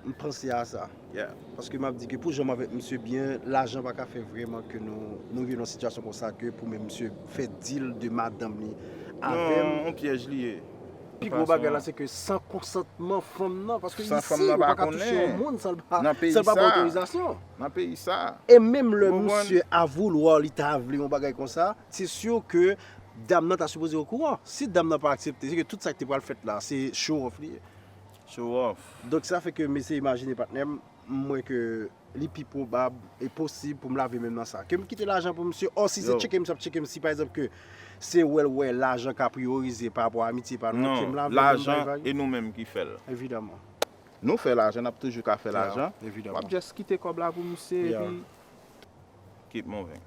m panse a sa. Yeah. Paske m ap di ke pou jan m avèk misye byen, lajan pa ka fè vrèman ke nou, nou rive nan sitiyasyon konsa ke pou men misye fè deal de madanm li avè m. Non, yon pyèj li ye. Pi gwo bagay la, se ke san konsantman fanm nan, paske isi, ou pa ka touche yon moun san l pa, san l pa ba otorizasyon. Nan peyi sa. E menm lè misye a voulwa li ta vle yon bagay konsa, se si ke dam nan ta sipoze okouran. Si dam nan pa aksepte, se ke tout sa ki te pral fèt la, se show off li ye. Show off. Donk, sa fè ke m eseye imajine, patnè m, m wè ke li pi pwobab e posib pou m lave men m nan sa. Ke m kite lajan pou misye, or si se tcheke misye ap tcheke m, si pa egzanp ke se wè l wè lajan ka priyorize pa rapò a amitye pa nou, ke m lave men m bay vag. Non, lajan e nou menm ki fè l. Evidaman. Nou fè lajan, n ap toujou ka fè lajan. Evidaman. W ap just kite kòb la pou misye, epi keep moving.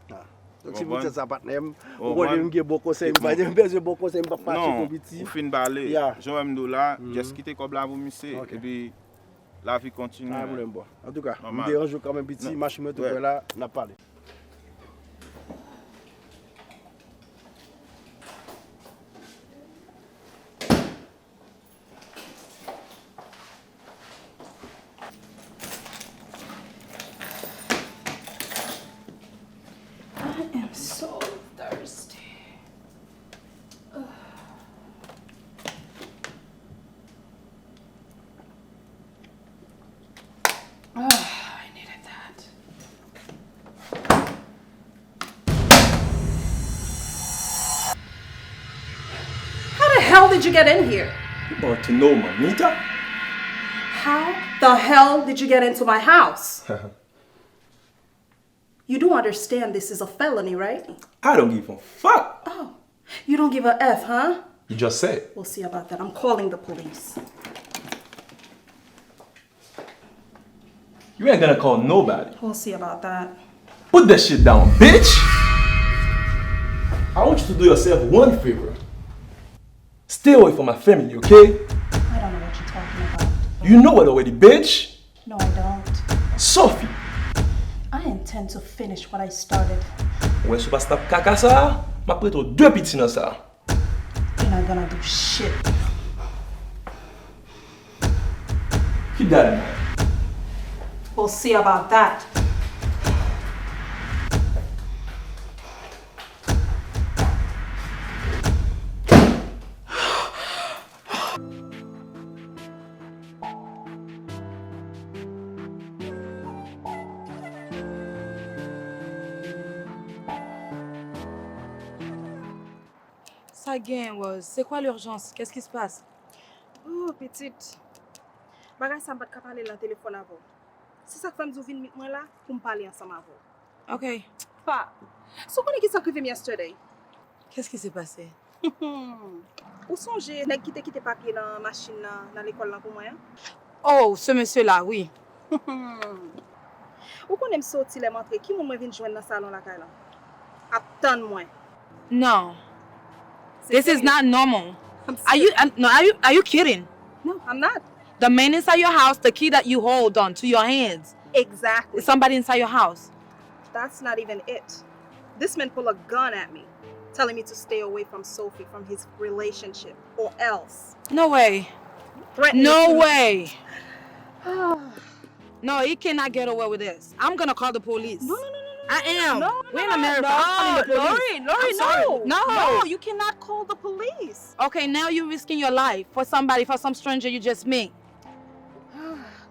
Donk, se poutèt sa, patnè m, ou konnen m gen bon konsèy, m pa gen bezwen bon konsèy, m p ap pati kou piti. Non, ou fin pale. Jan w wè m di w la, just kite kòb la pou misye, epi lavi kontinye. Pa gen pwoblèm, bro. Antouka, m deranje w kanmenm, piti, machin mwen tou prè la, n ap pale. I am so thirsty. Ugh. Ah, I needed that. How the hell did you get in here? You about to know, mamita. How the hell did you get into my house? You do understand this is a felony, right? I don't give a fuck. Oh, you don't give a F, huh? You just said. We'll see about that. I'm calling the police. You ain't gonna call nobody. We'll see about that. Put that shit down, bitch! I want you to do yourself one favor. Stay away from my family, okay? I don't know what you're talking about. You You know it already, bitch! No, I don't. Sophie! I intend to finish what I started. Ou wè si w pa stop kaka sa a, m ap prete w de piti nan sa a. You're not gonna do shit. Keep that in mind. We'll see about that. Sa gen, Rose? C'est quoi l'urgence? Qu'est-ce qui se passe? Oh, pitit. Bagay sa m pa t ka pale l nan telefòn avè w. Se sa k fè m di w vin meet mwen la pou m pale ansanm avè w. Ok. Pa. Si w konnen ki sa k rive m yesterday. Qu'est-ce qui s'est passé? Ou sonje nèg ki te kite papye nan machin nan nan lekòl lan pou mwen an? Oh, ce monsieur-là, oui. Ou konnen m soti lè m antre, ki moun mwen vin jwenn nan salon lakay lan? Ap tann mwen. No. This is not normal. I'm Are you, uh, no, are you, are you kidding? No, I'm not. The man inside your house, the key that you hold on to your hands. Exactly. Somebody inside your house. That's not even it. This man pulled a gun at me, telling me to stay away from Sophie, from his relationship, or else. No way. Threatening No to way. No, he cannot get away with this. I'm gonna call the police. No, no, no, no, no. I am. No, no, We're in no, America. No, I'm calling the police. Lori, Lori, I'm sorry. No. No. No, you cannot call the police. Okay, now you're risking your life for somebody, for some stranger you just meet.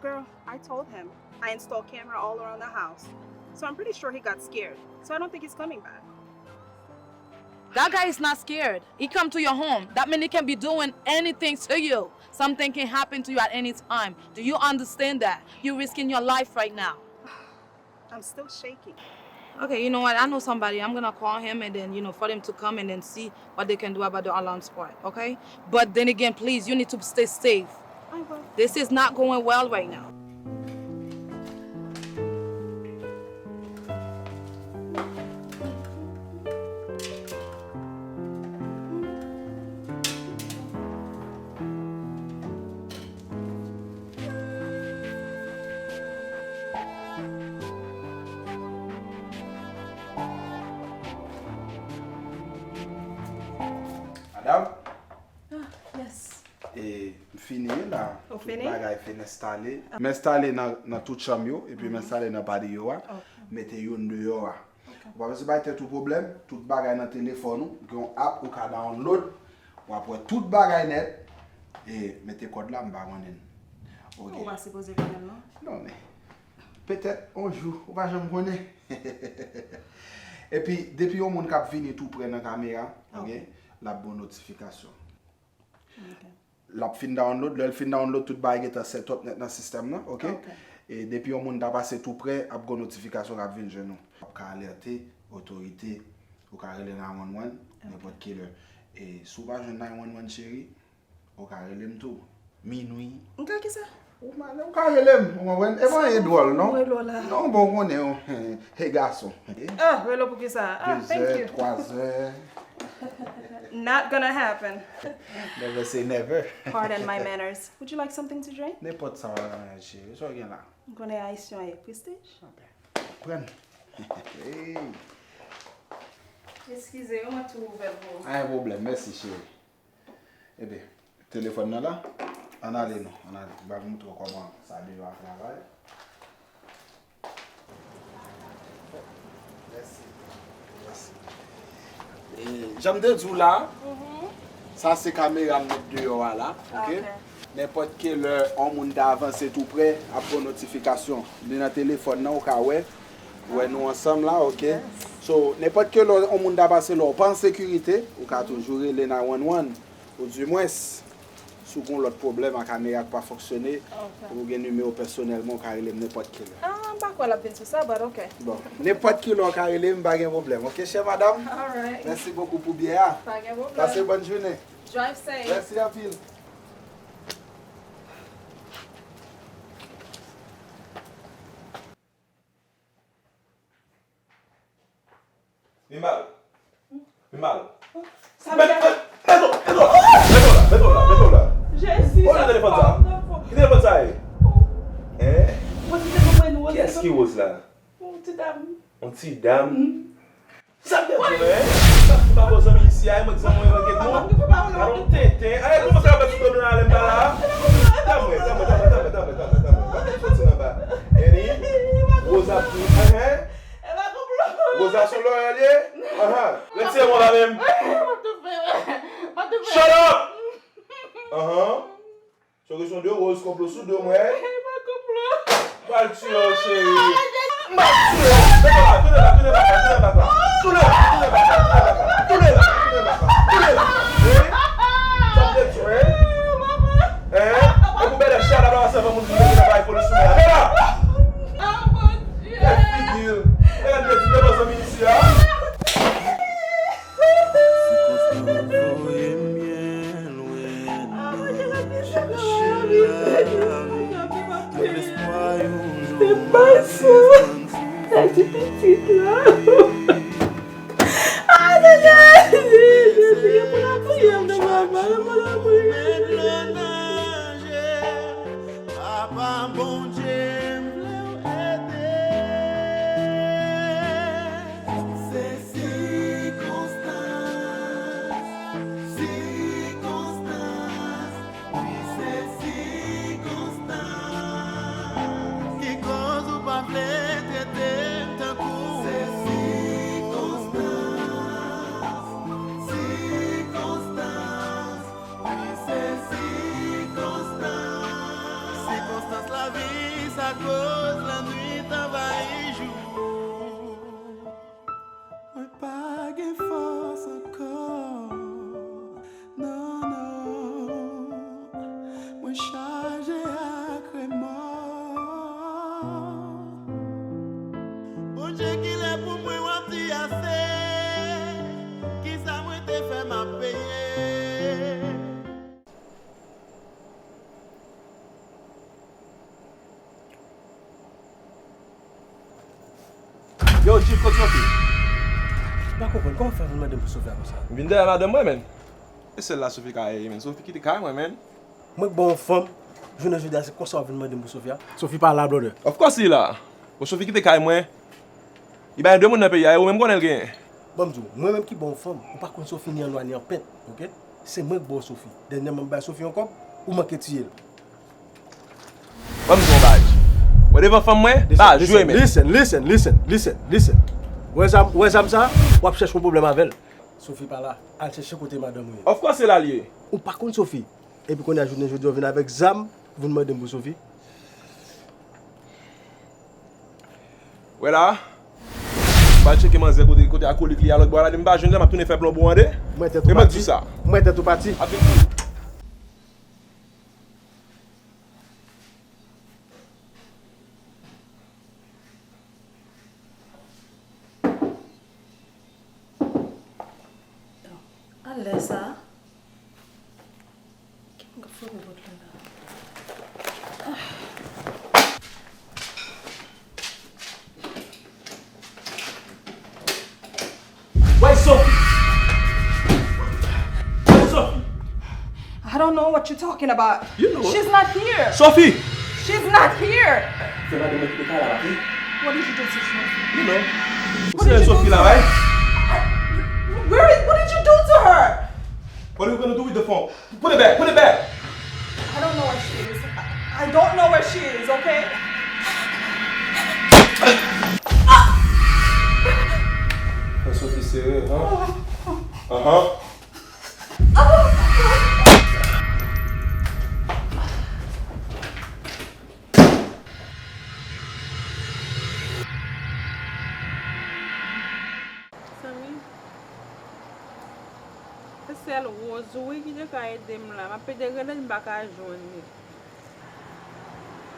Girl, I told him. I installed camera all around the house. So I'm pretty sure he got scared. So I don't think he's coming back. That guy is not scared. He come to your home. That means he can be doing anything to you. Something can happen to you at any time. Do you understand that? You're risking your life right now. I'm still shaking. Okay, you know what? I know somebody. I'm gonna call him and then, you know, for them to come and then see what they can do about the alarm squad, okay? But then again, please, you need to stay safe. I will. This is not going well right now. Madam, Ah, yes. e, m fini la. Ou Tout fini? Bagay fin enstale. M enstale nan, nan tout chanm yo, epi m enstale nan patiyo a. Mete youn deyò a. Ou pa bezwen bay tèt ou pwoblèm, tout bagay nan telefòn ou, gen yon app ou ka download, w ap wè tout bagay nèt, e mete kòd la, m pa konnen. Ou pa sipoze konnen l non. Non, men petèt yon jou, ou pa janm konnen. Epi, depi yon moun k ap vini tou pre nan kamera, ok, l ap ba w notifikasyon. L ap fin download, lè l fin download, tout bagay gentan set up nèt nan sistèm nan, ok? E depi yon moun ta pase tou pre, ap gen yon notifikasyon k ap vin jwenn ou. Ap ka alète otorite, ou ka rele nine one one nenpòt kilè. E si w pa jwenn nine one one cheri, ou ka rele m tou. Minwi. M ka kisa? Ou malè, ou ka rele m, ou konprann? E pa anyen dwòl, non? Relo la. Non, bon, ou konnen, ou, e gason. Ah, relo pou kisa? Ah, thank Dezè, you. twazè. Not gonna happen. Never say never. Pardon my manners. Would you like something to drink? Nenpòt sa w renmen, cheri. Sa w gen la? M konnen Ayisyen an e Prestige. Pran. Hey. Eskize, yo mwen tou ouvè l pou ou. Anyen pwoblèm, mèsi cheri. Ebyen, telefòn nan la? Ann ale non, ann ale. M pral montre w kòman sa deyò a travay. Mèsi. Mèsi. E, jan m te di w la, sa se kamera m met deyò a la, ok? Nenpòt kilè yon moun ta avanse tou pre, ap gen notifikasyon. Li nan telefòn nan, ou ka wè. Wè nou ansanm la, ok? So, nenpòt kilè yon moun ta pase la, ou pa an sekirite, ou ka toujou rele nine one one. Ou dimwens, si w gen lòt pwoblèm ak kamera k pa fonksyone, ou gen nimewo pèsonèl mwen, ou ka rele m nenpòt kilè. Ah, m pa kwè l ap vin sou sa, but ok. Bon, nenpòt kilè w ka rele m, pa gen pwoblèm. Ok, chè madanm? Alright. Mèsi bokou pou byè a. Pa gen pwoblèm. Pase bòn jounen. Drive safe. Mèsi anpil. Li mal. Li mal. Sa Mèt, m mèt, mèt w, mèt w la, mèt w la, mèt w la. Jezi, Kote telefòn sa? Ki telefòn sa ye? Hein? Kiyès ki Rose la? Yon ti dam. Yon ti dam? Sa m te di w, hein? Sa m pa bon zanmi isi a, e mwen ki zanmi mwen manke moun. Gade yon tenten. Ay, kòman sa fè sou do m nan alè m pa la? Tanpri, tanpri, tanpri. Pa fè soti nan ba. Annie, Rose ap di, hein? Rose a sou lòyèl ye? Ahan. Retire mwen la menm. Shut up! Ahan. Se kesyon de Rose konplo sou do mwen. Pral tiye w, cheri. M pral tiye w. Tounen bak la, tounen bak la, tounen bak la. Tounen bak la, tounen bak la, tounen bak la. Tounen bak la, tounen bak la. Tounen bak la. Hein? Sa m te di w, hein? Hein? E pou bèlè chada la, sa fè moun vin mete nan bagay polis sou mwen la. Men la! Gad figi l. Gad de ti devan zanmi isi a. Sikonstans voye m byen lwen. Chache lavi, met lespwa yon jou m a sispann soufri. Sa ti pitit la. Ay, ay, ay, Jezi, yo pa priyè m nan, papa, yo pa priyè m. Papa Bondye, m vle w ede. Se sikonstans, sikonstans, wi, se sikonstans ki koz ou pa vle trete m tankou. Se sikonstans, sikonstans. Wi, se sikonstans. Sikonstans lavi sa koz lannwit anvayi jou. Mwen pa gen fòs ankò. Non, non. Mwen chaje ak remò. Bondye, kilè pou mwen w ap di ase? Kisa mwen te fè m ap peye? Yo, Chief, kot Sophie? M pa konprann, kòman w fè vin mande m pou Sophie a konsa? M vin dèyè madanm mwen, menn. E sèl la Sophie ka ye, menn. Sophie kite kay mwen, menn. Mwen k ba w yon fanm, jounen jodi a se konsa w ap vin mande m pou Sophie a? Sophie pa la, brother. Of course li la. Bon, Sophie kite kay mwen. Li bay de moun nan peyi a, e ou menm konnen l genyen. Ban m di w, mwen menm ki ba w yon fanm, ou pa konn Sophie ni an nwa ni an pent, oke? Se mwen k ba w Sophie. Dènyèman m bay Sophie yon kòb, ou manke tiye l. Ban m di w yon bagay. Wè devan fanm mwen, pa jwe menm. Listen, listen, listen, listen, listen. Wè zam, wè zam sa, w ap chèche yon pwoblèm avè l. Sophie pa la, al chèche kote madanm ou ye. Of course se la l ye. Ou pa konn Sophie. Epi kounye a jounen jodi a w vin avèk zam, vin mande m pou Sophie. Wè la, m pral tcheke manzè kote, kote akolik li a lòt bò a la, depi m pa jwenn li, m ap tounen fè plonbo an de. Mwen tèt ou pati. Mwen tèt ou pati. Ap vin pou. Alè sa? Ki moun k ap frape pòt la la? Where is Sophie? Where is Sophie? I don't know what you're talking about. You know. She's not here. Sophie! She's not here. Se madanm mwen ki te kay la, wi. What did you do to Sophie? You know. Ou se Sophie la, right? Where is, what did you do to her? What are we gonna do with the phone? Put it back, put it back. I don't know where she is. I, I don't know where she is, okay? Fè Sophie sere, huh? Uh-huh. Zanmi, se sèl Rose wi ki te ka ede m la. M ap pede rele l, m pa ka jwenn li.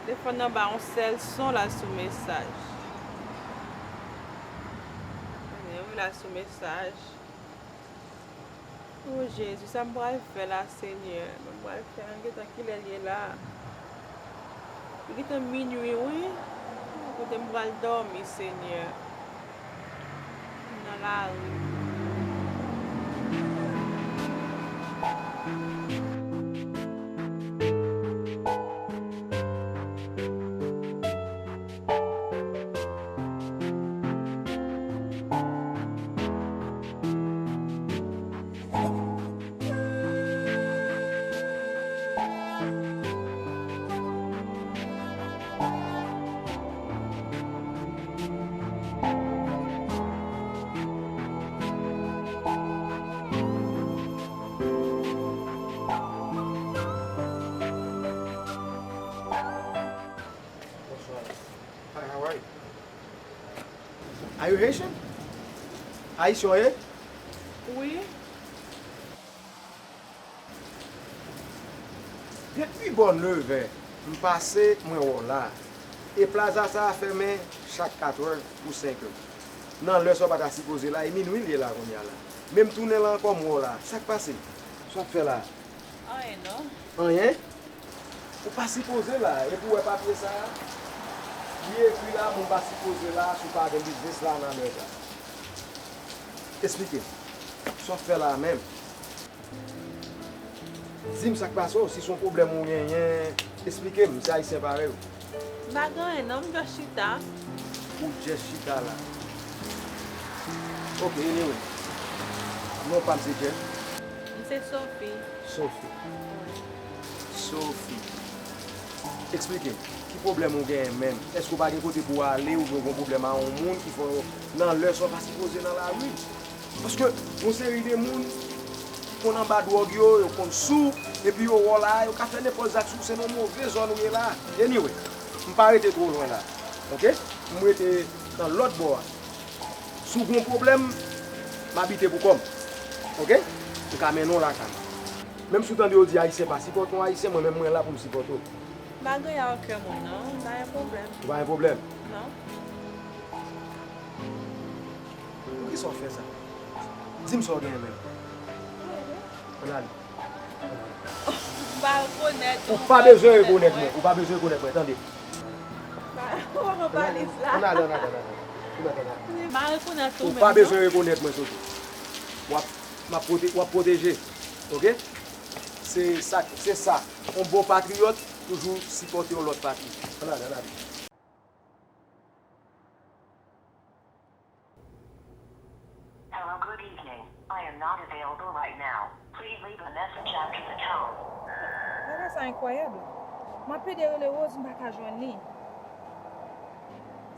Telefòn nan ba yon sèl son, l al sou mesaj. Konnen wi, l al sou mesaj. O Jezi, sa m pral fè la, Senyè? M pral fè, an gentan kilè l ye la? Li gentan minui, wi. Kote m pral dòmi, Senyè? M nan lari. Are you Haitian? Ayisyen w ye? Wi. Depi bò nevè, m pase, mwen wè w la. E plaza sa a fèmen chak katrè ou senkè. Nan lè sa w pa ta sipoze la, e minwi l ye la kounye a la. Men m tounen la ankò, m wè w la. Sa k pase? Sa w ap fè la? Anyen non. Anyen? Ou pa sipoze la, epi w wè papye sa a? Li ekri la, moun pa sipoze la, si w pa gen biznis la nan lè sa. Esplike m. Sa w ap fè la a menm? Di m sa k pase w, si se yon pwoblèm ou genyen, esplike m, m se ayisyen parèy ou. M pa gen anyen non, m just chita. Ou just chita la. Ok, anyway. Non pa m se Jeff. M se Sophie. Sophie. Sophie. Eksplike m, ki pwoblèm ou genyen menm? Èske w pa gen kote pou w ale oubyen w gen yon pwoblèm a yon moun ki fè w nan lè sa w pa sipoze nan lari? Paske yon seri de moun ki konn anba dwòg yo, yo konn sou, epi yo wè w la, yo ka fè nenpòt zak sou w, se nan yon move zòn ou ye la. Anyway, m pa rete twò lwen la. Ok? M rete nan lòt bò a. Si w gen yon pwoblèm, m abite pou kò m. Ok? M ka mennen w lakay mwen. Menm si w tande yo di Ayisyen pa sipòte yon Ayisyen, mwen menm mwen la pou m sipòte w. M pa gen anyen ak kè moun non, m pa gen pwoblèm. Ou pa gen pwoblèm? Non. Poukisa w fè sa? Di m sa w genyen menm. Ann ale. M pa rekonèt ou. Ou pa bezwen rekonèt mwen. Ou pa bezwen rekonèt mwen, tande. Ou pa pale la. Ann ale, ann ale, ann ale. Ann ale, ann ale. M pa rekonèt ou menm non. Ou pa bezwen rekonèt mwen, Sophie. W ap, m ap pwote-, w ap pwoteje. Ok? Se sa, se sa. Yon bon patriyòt toujou sipòte yon lòt patri. Ann ale, ann ale. Hello, good evening. I am not available right now. Please leave a message after the tone. Bagay sa enkwayab. M ap ede rele Rose, m pa ka jwenn li.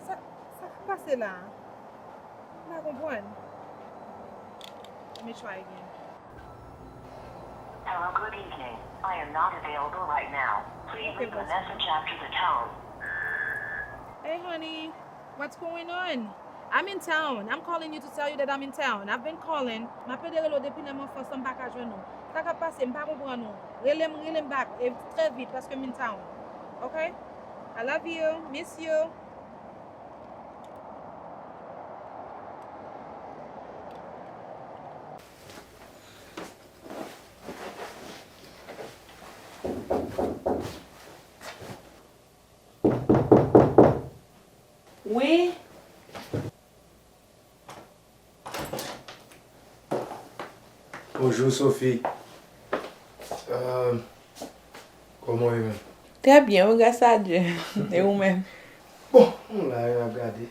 Sa, sa k pase la a? M pa konprann. Let me try again. Hello, good evening. I am not available right now. Please leave a message after the tone. Hey, honey. What's going on? I'm in town. I'm calling you to tell you that I'm in town. I've been calling. M ap ede rele w depi nan m anfans lan, m pa ka jwenn ou. Sa k ap pase? M pa konprann ou. Rele m, rele m back, e trè vit, paske m in town. Ok? I love you. Miss you. Wi. Bonjou, Sophie. Euh, kòman w ye menm? Trè byen, wi, gras a Dye. E ou menm? Bon, nou la, n ap gade.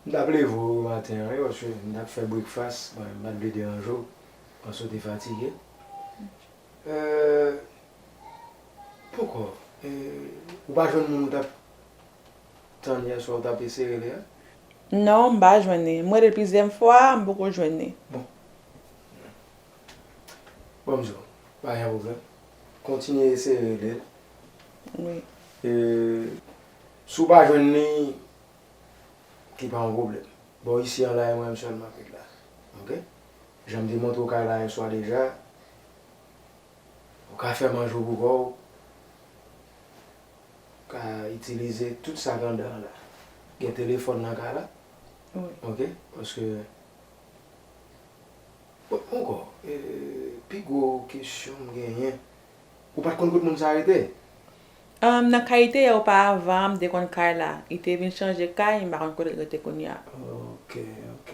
M t ap leve w maten an, wi, paske m t ap fè breakfast. Bon, m pa t vle deranje w, paske w te fatige. Euh, poko. Euh, ou pa jwenn moun ou t ap tann yè swa, ou t ap eseye rele a? Non, m pa jwenn li. M rele l plizyè fwa, m poko jwenn li. Bon. Bon, m di w, pa gen pwoblèm. Kontinye eseye rele l. Wi. E, si w pa jwenn li, ki pa yon pwoblèm. Bò isi an la, e mwen menm sèlman k ret la. Ok? Jan m te montre w kay la yè swa deja, ou ka fè manje w pou kò w. Ka itilize tout sa k anndan an la. Gen telefòn nan kay la. Wi. Ok? Paske, bon, ankò, e, pi gwo kesyon m genyen, ou pa t konn kote moun sa rete? Ahn, nan kay li te ye oparavan an, m te konn kay la. Li te vin chanje kay, m pa konn kote l rete kounye a. Ok, ok.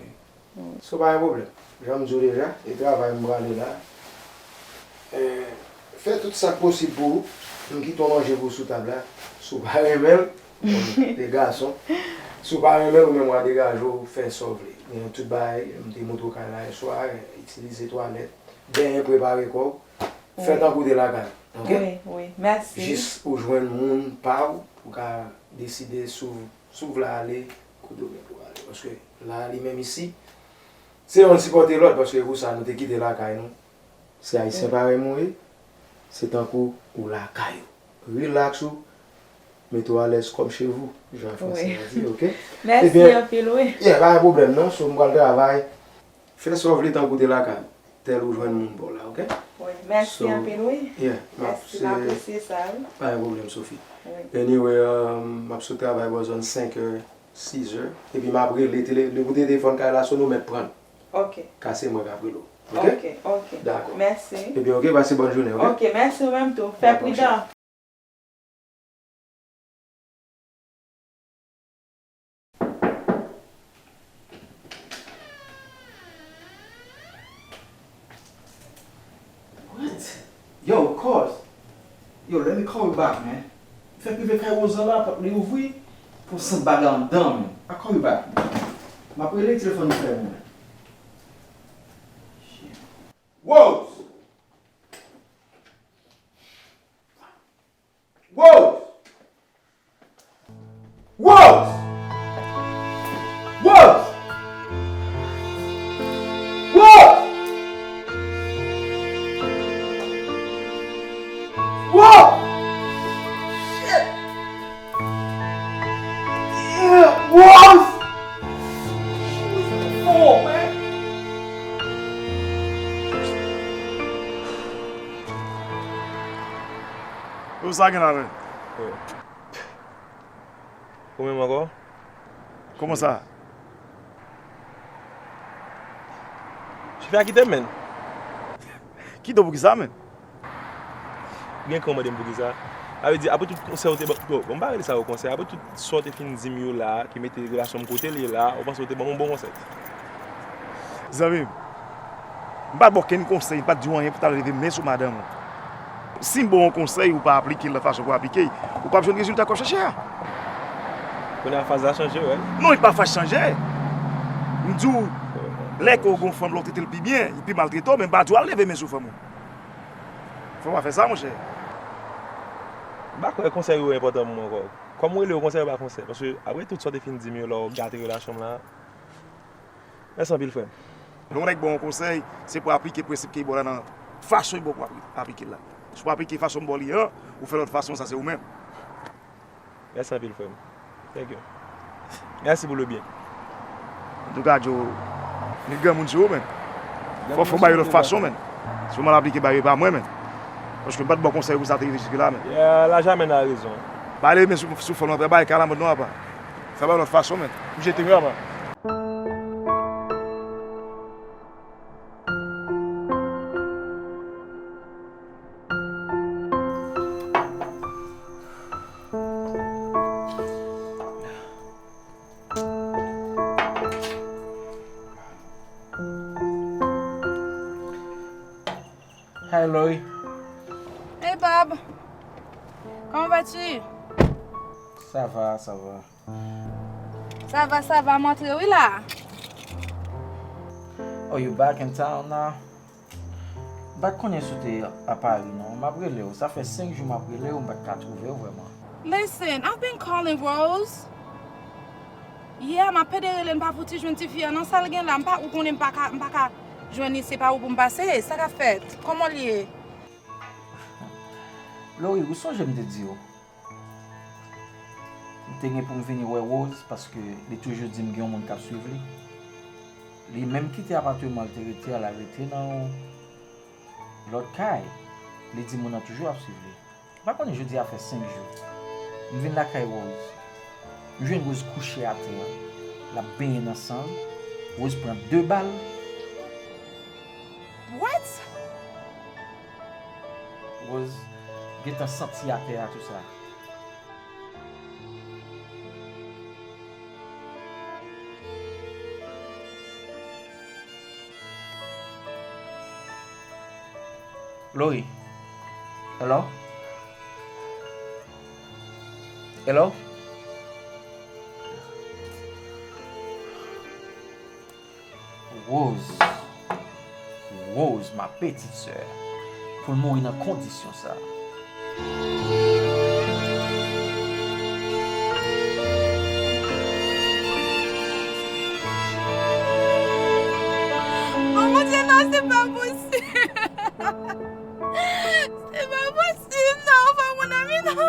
So, pa gen pwoblèm. Jan m di w deja, e travay m prale la. Eh, fè tout sa k posib pou ou. M kite w manje pou w sou tab la. Si w pa renmen l, bon, de gason. Si w pa renmen l, ou menm w a degaje w, fè sa w vle. Men tout bagay, m te montre w kay la yè swa, itilize twalèt, benyen, prepare kò w. Fè tankou w te lakay ou, ok? Wi, wi. Mèsi. Jis ou jwenn moun pa w, ou ka deside si w, si w vle ale kote w gen pou w ale. Paske la, li menm isi, se youn sipòte lòt, paske pou sa, nou te kite lakay nou. Se ayisyen parèy mwen ye, se tankou ou lakay ou. Rilaks ou, Mete w alèz kòm chez vous, jan fransè a di, oke? Mèsi anpil, wi. Yeah, pa gen pwoblèm non, so m pral travay. Fè sa w vle tankou w te lakay ou. Tèl ou jwenn moun pa w la, oke? Wi, mèsi anpil, wi. Yeah, m ap... Mèsi, m apresye sa, wi. Pa gen pwoblèm, Sophie. Wi. Anyway, um, m ap sot travay bò zòn senk è, sis è, epi m ap rele, tele, depi w te telefòn kay la sone, ou mèt pran l. Oke. Ka se mwen k ap rele w, oke? Oke, oke. Dakò. Mèsi. Epi oke, pase bòn jounen, oke? Oke, mèsi ou menm tou. Fè pridan. What? Yo, cuz. Yo, let me call you back, man. Fèk rive kay Rose la, pòt li ouvri, pou sant bagay anndan, man. I call you back. M ap rele telefòn nan frè mwen. Shit. Rose! Rose! Rose! Rose! Rose! Rose! Shit! Yeah, Rose! She was four, man. Yo, sa gen la menm? Ou menm ankò? Kòman sa? Chofè a kite m, menn. Kite w poukisa, menn? Ou gen kran mande m poukisa? Sa vle di, apre tout konsèy ou te ban, bon, m pa rele sa yo konsèy. Apre tout sa w te fin di m yo la, ki mete relasyon m kote l ye la, ou panse ou te ban m yon bon konsèy? Zanmi m, m pa t ba w okenn konsèy, m pa t di w anyen pou w ta leve men sou madanm ou. Si m ba w yon konsèy, ou pa aplike l nan fason pou w aplike l, ou p ap jwenn rezilta ke w ap chèche a. Kounye a faz la chanje, wè. Non, li pa faz chanje. M di w, lè ke w gen yon fanm lè w trete l pi byen, li pi maltrete w, men m pa di w al leve men sou fanm ou. Fò w pa fè sa, monchè. M pa kwè konsèy ou yo enpòtan pou mwen ankò. Kòm w rele yo konsèy, yo pa konsèy. Paske apre tout sa w te fin di m yo lè w gate relasyon m la, mèsi anpil, frè m. Lè yon nèg ba w yon konsèy, se pou aplike prensip ke li ba w la nan fason li ba w pou apli-, aplike l la. Si w pa aplike fason m ba w li an, ou fè lòt fason, sa se ou menm. Mèsi anpil, frè m. Thank you. Mèsi pou le byen. Antouka, Joe, li granmoun sou ou, menn. Fò, fò bay yon lòt fason, menn. Si w mal aplike bagay yo, e pa mwen, menn. Paske m pa t ba w konsèy pou sa te rive jis la, menn. Yeah, laj amèn a rezon. Ba leve men sou, sou fanm nan, travay ka la mòd non, apa. Sa bay yon lòt fason, menn. M jete m yo, apa. Hi, Lori. Hey, Bob. Comment vas-tu? Ça va, ça va. Ça va, ça va, m antre wi la. Oh, you back in town now? M pa t konnen si w te a Paris non. M ap rele w. Sa fè senk jou m ap rele w, m pa t ka twouve w vrèman. Listen, I've been calling Rose. Yeah, m ap pede rele, m pa fouti jwenn tifi a non. Sa l gen la, m pa, ou konnen m pa ka, m pa ka jwenn li, se pa ou pou m pase. Sa k ap fèt? Kòman l ye? Lori, ou sonje m te di w? M te gen pou m vini wè Rose paske li toujou di m gen yon moun k ap swiv li. Li menm kite apatman l te rete a, l al rete nan yon lòt kay. Li di moun nan toujou ap swiv li. M pa konnen, jodi a fè senk jou. M vin lakay Rose. M jwenn Rose kouche atè a. L ap benyen nan san l. Rose pran de bal. What? Rose gentan santi atè a, tou sa. Lori. Hello? Hello? Rose. Rose, ma petite sœur. Pou l mouri nan kondisyon sa. Oh mon Dieu, non, se pa posib. Se pa posib, non, fò moun nan mi non.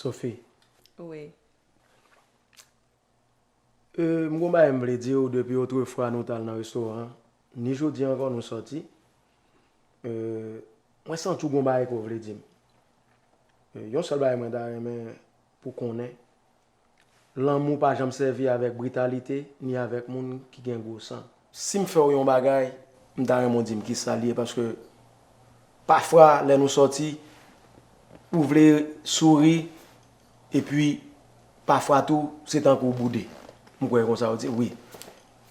Sophie, Wi. e, m gon bagay m vle di w depi otrefwa nou t al nan restoran an, ni jodi ankò nou sòti. E, mwen santi w gon bagay ke w vle di m. E, yon sèl bagay mwen ta renmen pou konnen, lanmou pa janm sèvi avèk britalite ni avèk moun ki gen gwo san. Si m fè w yon bagay, m ta renmen w di m kisa l ye, paske pafwa lè nou sòti, ou vle souri, epi pafwa tou, se tankou w boude. M kwè konsa w di, wi.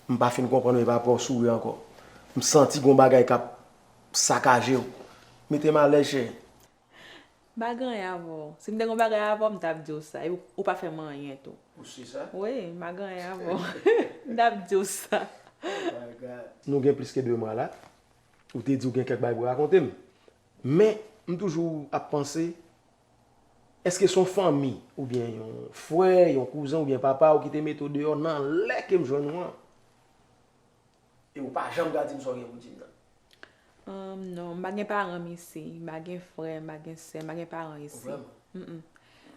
M pa fin konprann, men pa pran w souri ankò. M santi gon bagay k ap sakaje w. Mete m alèz, cheri. M pa gen anyen avè w. Si m te gen yon bagay avè w, m t ap di w sa. Epi ou pa fè m anyen tou. Ou si sa? Wi, m pa gen anyen avè w. M t ap di w sa. Nou gen plis ke de mwa la. Ou te di w gen kèk bagay pou rakonte m. Men, m toujou ap panse, èske se yon fanmi, oubyen yon frè, yon kouzen, oubyen papa w ki te mete w deyò nan lè ke m jwenn ou an? E ou pa janm ka di m sa w gen pou di m nan. Um, non, m pa gen paran m isi, m pa gen frè, m pa gen sè, m pa gen paran isi. Vrèman? Mm-mm.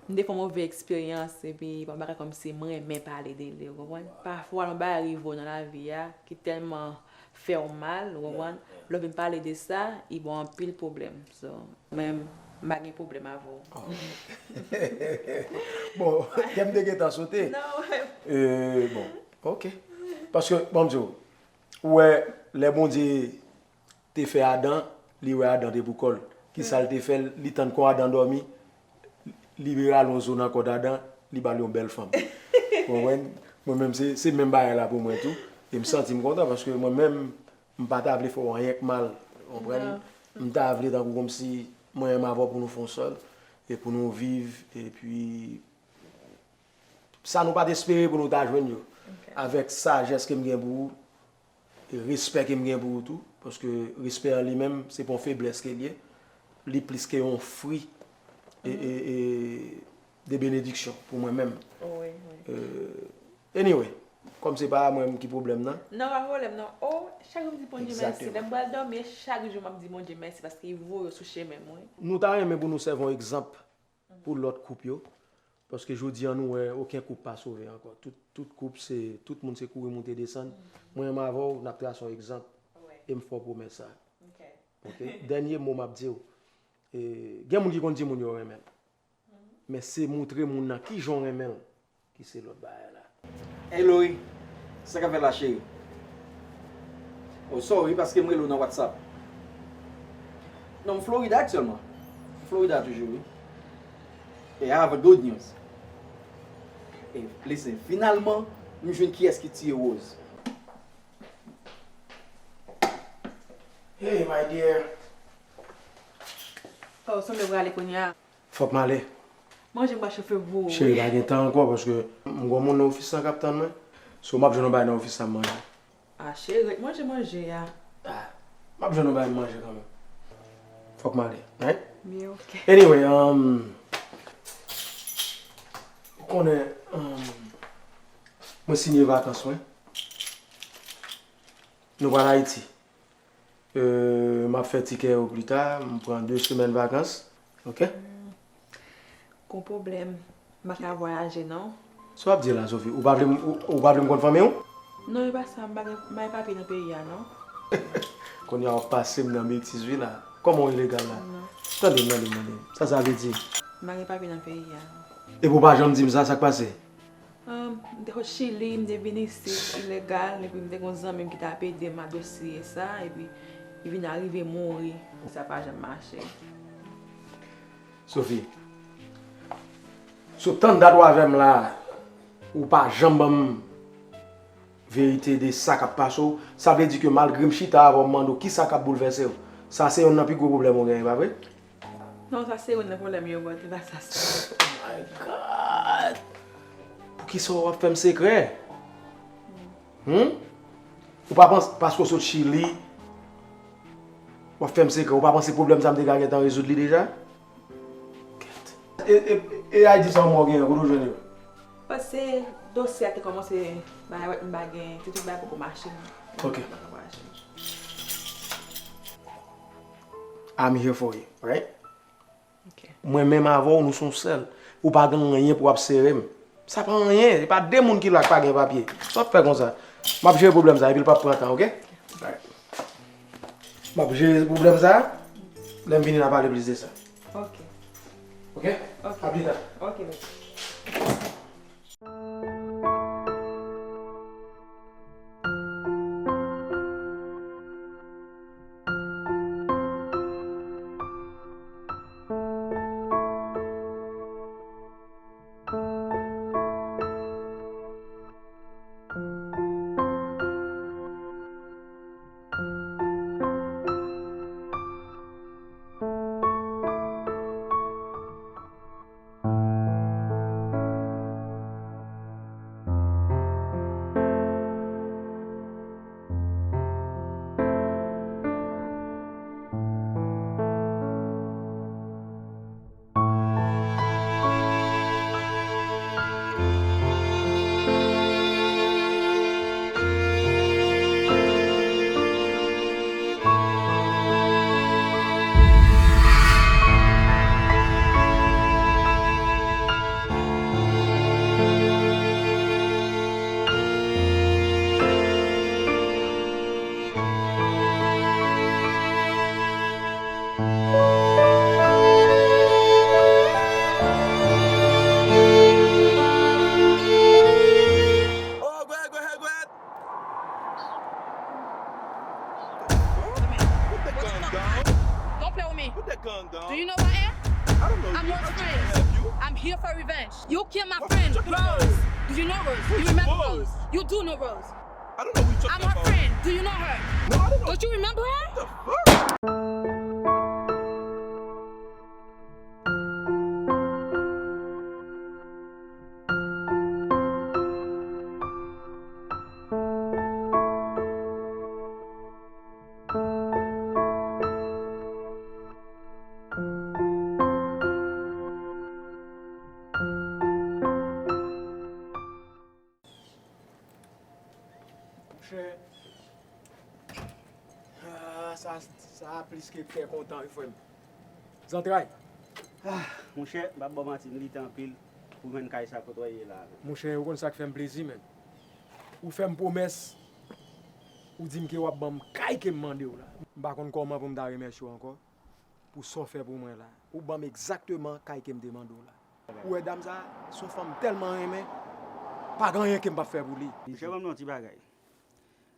M te fè yon move eksperyans, epi yon bagay kòmsi m renmen pale de li, ou konprann? Pafwa, yon bagay rive w nan lavi a, ki tèlman fè w mal, ou konprann? Lè w vin pale de sa, li ba w anpil pwoblèm. So, mwen, m pa gen pwoblèm avè w. Bon, kè m te gentan sote. Non, E, bon, ok. Paske, bon, m di w, ou wè, lè Bondye te fè Adan, li wè Adan te pou kò l. Kisa l te fè? Li tann kon Adan dòmi, li rale yon zo nan kòd Adan, li ba l yon bèl fanm. Ou konprann? Mwen menm, se, se menm bagay la pou mwen tou. E m santi m kontan, paske mwen menm, m pa ta vle fè w anyen k mal. Ou konprann? M ta vle tankou kòmsi mwen menm avè w pou nou fè yon sèl, e pou nou viv, epi sa nou pa t espere pou nou ta jwenn yo. Avèk sajès ke m gen pou ou, e respè ke m gen pou ou tou, paske respè an li menm, se pa yon feblès ke l ye, li plis ke yon fwi e, e, e de benediksyon pou mwen menm. Wi, wi. E, anyway, kòm se pa mwen menm ki pwoblèm nan. Non, pa pwoblèm, non. Oh, chak jou m di Bondye mèsi. Exactement. Lè m pral dòmi, e chak jou m ap di Bondye mèsi, paske li voye w sou chemen m, wi. Nou ta renmen pou nou sèvi yon egzanp pou lòt koup yo. Paske jodi an nou wè okenn koup pa sove ankò. Tout, tout koup se, tout moun se kouri moute desann. Mwen menm avè w, n ap trase yon egzanp. E m fè w pwomès sa. Ok? Dènye mo m ap di w. E, gen moun ki konn di moun yo renmen l. Men se moutre moun nan kijan w renmen l ki se lòt bagay la. Hey Lori, sa k ap fèt la cheri? Oh sorry paske m rele w nan WhatsApp. Non, m Florida aktyèlman. M Florida toujou wi. And I have a good news. E listen, finalman, m jwenn kiyès ki tiye Rose. Hey my dear. Oh, sanble w prale kounye a. Fòk m ale. Manje m pral chofe pou ou. Cheri, pa gen tan ankò paske m gon moun nan ofis lan k ap tann mwen. So m ap jwenn yon bagay nan ofis la m manje. Ah, cheri, ret manje manje a. Ah, m ap jwenn yon bagay m manje kanmenm. Fòk m ale, right? Byen, ok. Anyway, um, ou konnen, um, mwen sinye vakans mwen. Nou pral Ayiti. Euh, m ap fè tikè yo pli ta, m pran de semèn vakans. Ok? Gon pwoblèm. M pa ka vwayaje non. Sa w ap di la, Sophie? Ou pa vle m, ou, ou pa vle m konn fanmi w? Non, e pa sa, m pa gen, m pa gen papye nan peyi a non. Kounye a w ap pase m nan betiz wi la. Kòman w ilegal la? Tande m, tande m, tande m. Sa sa vle di? M pa gen papye nan peyi a non. Epi w pa janm di m sa, sa k pase? Um, m te sot Chili, m te vin isit ilegal, epi m te gon zanmi m ki t ap ede m a dosye sa, epi li vin arive mouri, sa pa janm mache. Sophie, sou tann dat w avè m la, ou pa janm ban m verite de sa k ap pase w. Sa vle di ke malgre m chita avè w, m mande w kisa k ap boulvèse w. Sa se youn nan pi gwo pwoblèm ou genyen, pa vre? Non, sa se youn nan pwoblèm yo, but e pa sa sèl. My God! Poukisa w ap fè m sekrè? Hmm? Ou pa panse, paske w sot Chili, w ap fè m sekrè, ou pa panse pwoblèm sa m te ka gentan rezoud li deja? Kèt. E, e, e I D sa w mò genyen, kote w jwenn yo? Paske dosye a te kòmanse bay wèt m pa gen, te tout bay poko mache non. Ok. M pa ka vwayaje non. I'm here for you, right? Ok. Mwen menm avè w, nou se yon sèl. Ou pa gen anyen pou w ap sere m. Sa pa anyen. E pa de moun ki la k pa gen papye. Sa w ap fè konsa? M ap jere pwoblèm sa, epi l p ap pran tan, oke? Alright. M ap jere pwoblèm sa. Lè m vini, n a pale plis de sa. Ok. Ok? Ok. A pli ta. Ok, mèsi. Oh, go ahead, go ahead, go ahead. Put the gun down. Don't play with me. Put the gun down. Do you know who I am? I don't know you. I'm Rose Prince. I'm here for revenge. You killed my friend, Rose. Do you know Rose? You remember Rose? You do know Rose. I don't know who you talking about. I'm her friend. Do you know her? No, I don't know. Don't you remember her? What the fuck? Monchè, ah, sa, sa plis ke kè kontan, wi, frè m. Zantray. Ah, monchè, m p ap ba w manti, m lite anpil pou jwenn kay sa kote w ye la. Monchè, ou konn sa k fè m plezi, menn. Ou fè m pwomès, ou di m ke w ap ban m kay ke m mande w la. M pa konn kòman pou m ta remèsye w ankò pou sa w fè pou mwen la. Ou ban m egzakteman kay ke m te mande w la. Ou wè dam sa, se yon fanm m tèlman renmen, pa gen anyen ke m p ap fè pou li. Monchè, ban m yon ti bagay.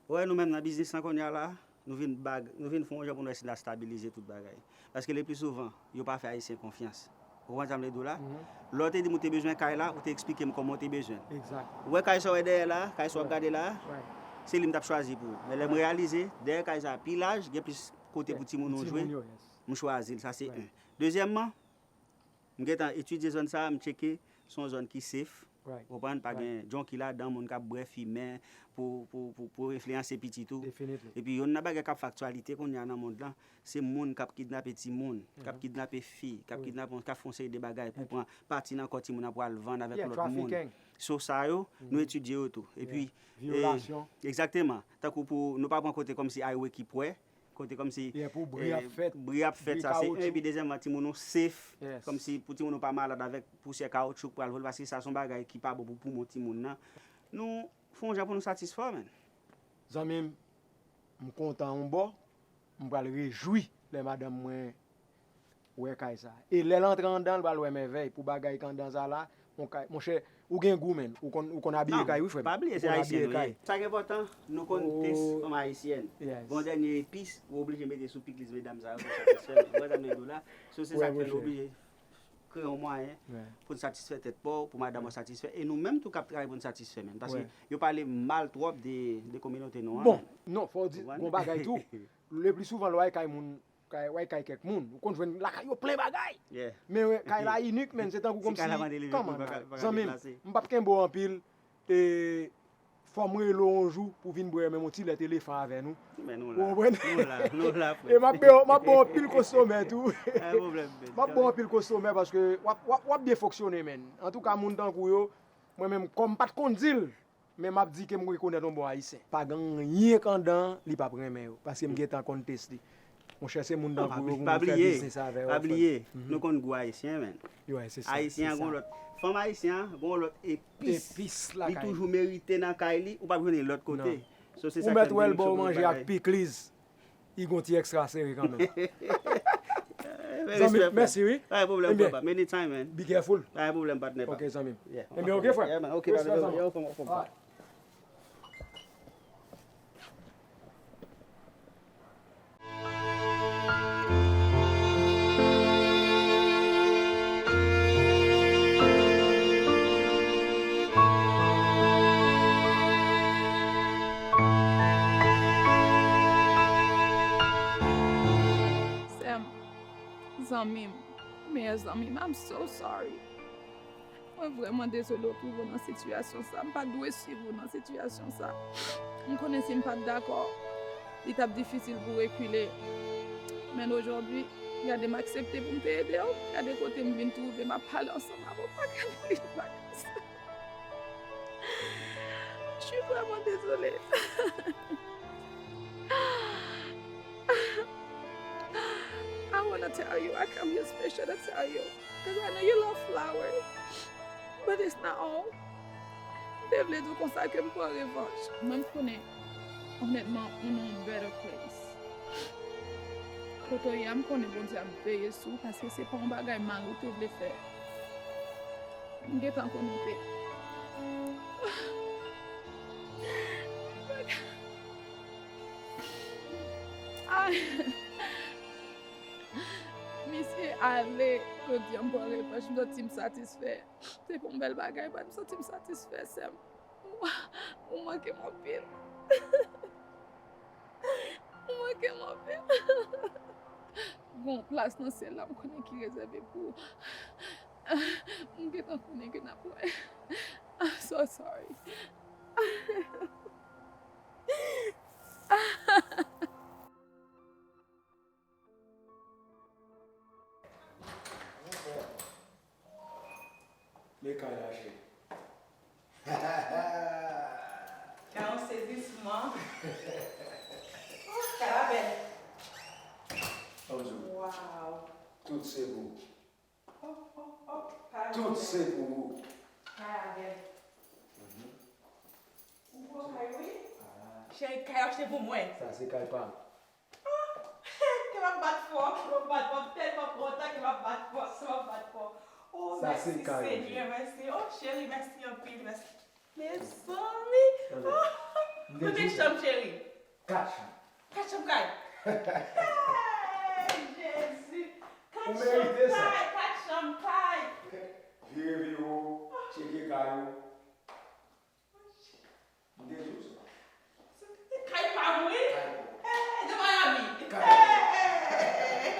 Ou wè nou menm nan biznis lan kounye a la, nou vin bag, nou vin fè yon jan pou nou wè si n a stabilize tout bagay. Paske le pli souvan, yo pa fè Ayisyen konfyans. Ou konprann sa m vle di w la? Lè w te di m ou te bezwen kay la, ou te eksplike m kòman w te bezwen l. Ou wè kay sa w wè dèyè la, kay sa w ap gade la, se li m t ap chwazi pou ou. Men lè m reyalize, dèyè kay sa pi laj, gen plis kote pou timoun ou jwe, m chwazi l. Sa se youn. Dezyèmman, m gentan etidye zòn sa a, m tcheke, se yon zòn ki safe. Ou konprann? Pa gen junkie ladan, moun k ap bwè, fimen, pou, pou, pou, pou enfliyanse pitit ou. Epi youn nan bagay k ap fè aktyalite kounye a nan mond lan, se moun k ap kidnape timoun, k ap kidnape fi, k ap kidnape, k ap fè yon seri de bagay pou pran pati nan kò timoun nan pou al vann avèk lòt moun. So sa yo, nou etidye yo tou. Epi, egzakteman, tankou pou nou pa pran kote kòmsi highway ki prè, kote kòmsi, pou bri ap fèt, bri ap fèt, sa se youn. Epi dezyèmman, timoun nou safe, kòmsi pou timoun nou pa malad avèk pousyè kawotchou k pral vole, paske sa se yon bagay ki pa bon pou poumon timoun nan. Nou fè yon jan pou nou satisfè w, menn. Zanmi m, m kontan yon bò, m pral rejwi lè madanm mwen wè kay sa. E lè l antre anndan, l pral wè mèvèy pou bagay k anndan sa la. Yon kay, monchè, ou gen gou, menn. Ou konn, ou konn abiye kay, wi, frè m. Pa bliye, se ayisyen nou ye. Sa k enpòtan, nou konn test fanm ayisyèn. Gon dènye epis, ou oblije mete sou pikliz medam sa yo pou satisfè, menn. Ou wè sa m vle di w la? So, se sa k fè nou oblije kreye yon mwayen pou n satisfè tèt pa w, pou madanm ou satisfè, e nou menm tou k ap travay pou n satisfè, menn. Paske yo pale mal twòp de, de kominote nou an, menn. Bon, non, fò w di, gon bagay tou. Le pli souvan, lè w al kay moun, kay, w al kay kèk moun, ou konn jwenn lakay yo plen bagay. Men kay la inik, menn, se tankou kòmsi, kòman, zanmi m, m p ap kenbe w anpil, e fò m rele w yon jou pou vin bwè menm yon ti lèt elefan avè nou. Ou konprann? E m ap ba w, m ap ba w anpil konsomè tou. M ap ba w anpil konsomè paske w ap, w ap, w ap byen fonksyone, menn. Antouka, moun tankou w yo, mwen menm, kòm m pa t konn di l, men m ap di ke m rekonèt yon bon ayisyen. Pa gen anyen k anndan li p ap renmen yo, paske m gentan konn test li. Monchè, se moun tankou yo pou mwen fè biznis avè yo. Pa bliye, nou konn gou ayisyen, men. Ayisyen an gon lòt, fanm ayisyen an gon lòt epis. Li toujou merite nan kay li, ou p ap jwenn li lòt kote. So, se sa k fè m di nou sou bagay. Ou mèt wè l ba w manje ak pikliz. Li gon ti ekstra sere kanmenm. Zanmi, mèsi wi. Pa gen pwoblèm, papa. Anytime, man. Be careful. Pa gen pwoblèm, patnè pa. Ok, zanmi. Ebyen, ok, frè. Respè, zanmi. Alright. Sè m, zanmi m, meyè zanmi m, I'm so sorry. Mwen vrèman dezole w twouve w nan sitiyasyon sa. M pa t dwe swiv ou nan sitiyasyon sa. M konnen si m pa t dakò, li t ap difisil pou w rekile. Men ojòdwi, gade m aksepte pou m te ede w. Gade kote m vin twouve m ap pale ansanm avè w. Pa ka mouri, pa ka sa. Je suis vraiment désolée. I wanna tell you, I come here special to tell you. Cause I know you love flowers. But it's not all. M te vle di w konsa ke m pran revanj. Mwen, m konnen, onètman, ou nan yon better place. Kote w ye a, m konnen Bondye ap veye sou w, paske se pa yon bagay mal ou te vle fè. M gentan konnen w te. Ay. Misye ale, jodi a m pran revanj, m santi m satisfè. Se pa yon bèl bagay, but m santi m satisfè, sè m. Ou, ou manke m anpil. Ou manke m anpil. Gon plas nan syèl la, m konnen ki rezève pou ou. M gentan konnen ke n ap wè. I'm so sorry. Men kay la, cheri. Kay yon sezisman. Oh, kay la bèl. Ann di w. Wow. Tout se pou ou. Oh, oh, oh, kay la bèl. Tout se pou ou. Kay la bèl. Mhm. Ou gwo kay, wi. Ah. Cheri, kay achte pou mwen. Sa se kay pa m. Ah! Kè m ap bat fò, kè m ap bat fò, m tèlman kontan, kè m ap bat fò, kè m ap bat fò. Oh, mèsi Senyè, mèsi. Oh, cheri, mèsi anpil, mèsi. Mezanmi! Oh, konbyen chanm, cheri? Kat chanm. Kat chanm kay? Hey, Jezi! Kat chanm kay, kat chanm kay! Vire, vire w, tcheke kay ou. M te di w sa. Se kay pa m, wi. Kay pa w. Eh, de Miami. Kay pa w. Eh, eh, eh, eh.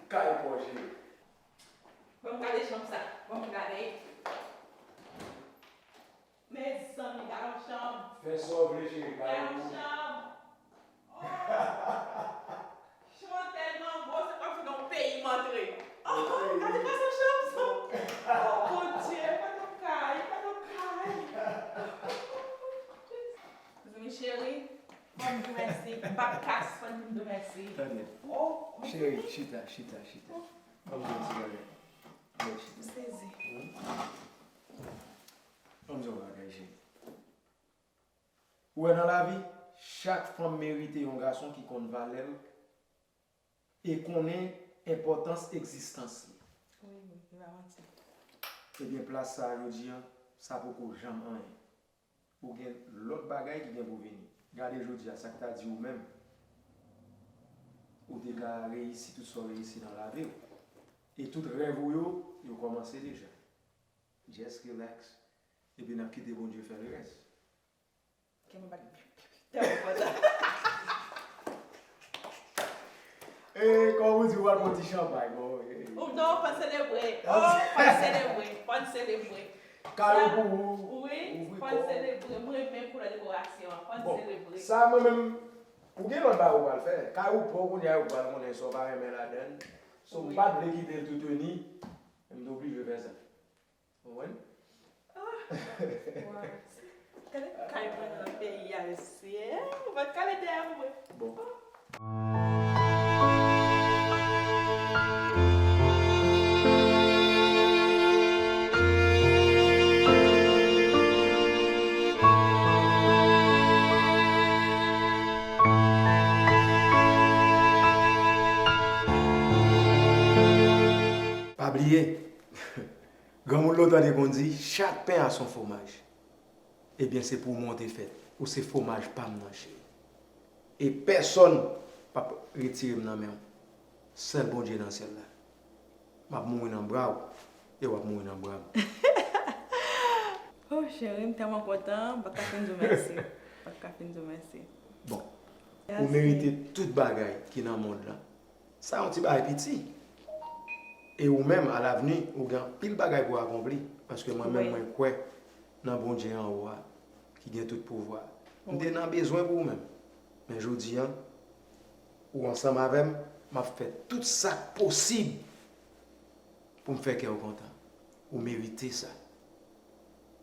Kay pa w, cheri. Ban m gade chanm sa. Ban m gade. Mezanmi, gade yon chanm. Fè sa w vle, cheri, kay ou. Gade yon chanm. Oh! Chanm tèlman gwo, se kòmsi nan yon peyi m antre. Oh, gade fason chanm sa. Oh, Bondye, pa t yon kay, pa t yon kay. Zanmi cheri, fò n di w mèsi. M p ap kas, fò n di m di w mèsi. Tande. Oh, cheri, chita, chita, chita. Ban m di w yon ti bagay. Mèsi. M sezi. Ban m di w yon bagay, cheri. Ou wè nan lavi, chak fanm merite yon gason ki konn valè l e konnen enpòtans egzistans li. Wi, wi, se pa manti. Ebyen, plas sa a jodi a, sa poko janm anyen. Ou gen lòt bagay ki gen pou vini. Gade jodi a, sa k ta di ou menm, ou te ka reyisi tout sa w reyisi nan lavi w. E tout rèv ou yo, yo kòmanse deja. Just relax. Epi n ap kite Bondye fè lerès. Kè mwen bat tèlman fò sa. E, kòm ou di, w al pran ti chanpay, bon, e. Ou non, fò n selebre. Oh, fò n selebre, fò n selebre. Kado pou ou. Wi, fò n selebre. Mwen renmen koulè dekorasyon an, fò n selebre. Sa, mwen menm, ou gen lòt bagay ou pral fè. Kay ou pa w kounye a, ou pral konnen sa w pa renmen ladan l. So, m pa t vle kite l tou teni, men m te oblije fè sa. Ou konprann? Ah, wow. Gade kay mwen nan peyi a, mesye. Ou pa t kale dèyè mwen. Bon. Pa bliye, granmoun lontan te konn di, chak pen a son fwomaj. Ebyen, se pou mwen w te fèt. Ou se fwomaj pa m nan, cheri. E pèsonn p ap retire m nan men w. Sèl Bondye nan syèl la. M ap mouri nan bra w, e w ap mouri nan bra m. Oh, cheri, m tèlman kontan, m pa ka fin di w mèsi. M pa ka fin di w mèsi. Bon, ou merite tout bagay ki nan mond lan. Sa yon ti bagay piti. E ou menm, alavni, ou gen anpil bagay pou w akonpli. Paske mwen menm, mwen kwè nan Bondye anwo a, ki gen tout pouvwa. M te nan bezwen pou ou menm. Men jodi a, ou ansanm avè m, m ap fè tout sa k posib pou m fè kè w kontan. Ou merite sa.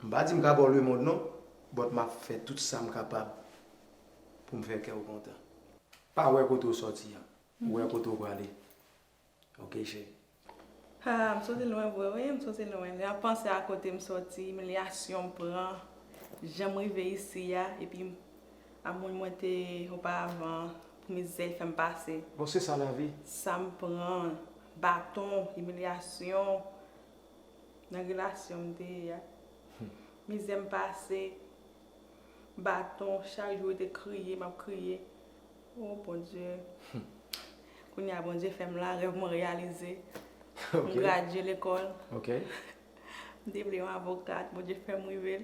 M pa di m ka ba w lemonn non, but m ap fè tout sa m kapab pou m fè kè w kontan. Pa wè kote w sòti a, wè kote w prale. Ok, cheri. Ah, m soti lwen vre, wi, m soti lwen. Lè m ap panse a kote m soti, imilyasyon m pran, jan m rive isi a, epi a moun mwen te oparavan, pou mizè l fè m pase. Bon, se sa lavi. Sa m pran, baton, imilyasyon, nan relasyon m te ye a. Mizè m pase, baton, chak jou yo te kriye, m ap kriye. Oh, Bondye. Kounye a, Bondye fè m la, rèv mwen reyalize. M gradye lekòl. M te vle yon avokat, Bondye fè m rive l.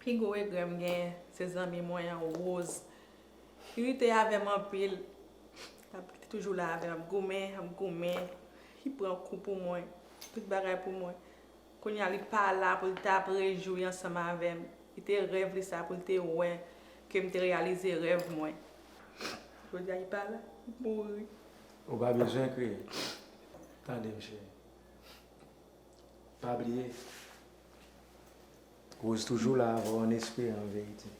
Pi gwo regrè m genyen, se zanmi mwen an, Rose. Li rete avè m anpil. Li te toujou la avè m, ap goumen, ap goumen. Li pran kou pou mwen, tout bagay pou mwen. Kounye a, li pa la pou l t ap rejwi ansanm avè m. Li te rèv li sa pou l te wè ke m te reyalize rèv mwen. Jodi a, li pa la, li mouri. Ou pa bezwen kriye. Tande m, cheri. Pa bliye, Rose toujou la avè w an espri e an verite.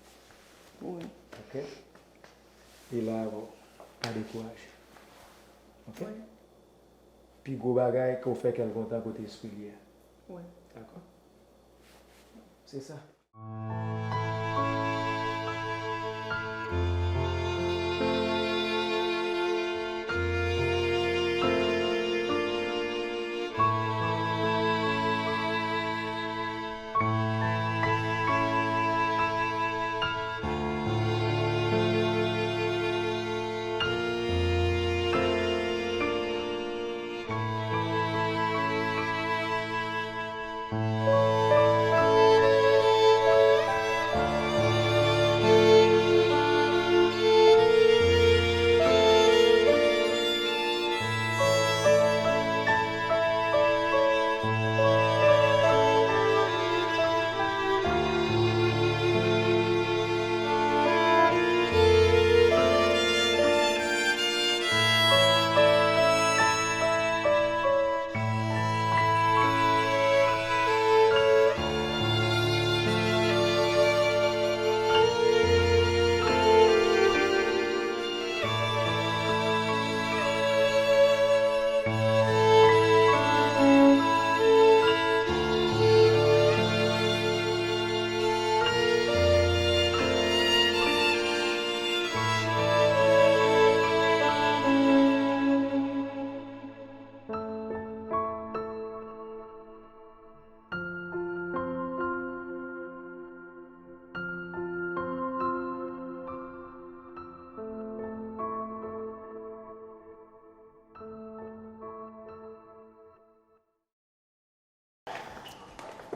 Wi. Ok? Li la avè w. Pa dekouraje. Ok? Wi. Pi gwo bagay, ke w fè kè l kontan kote espri l ye a. Wi. Dakò? Se sa.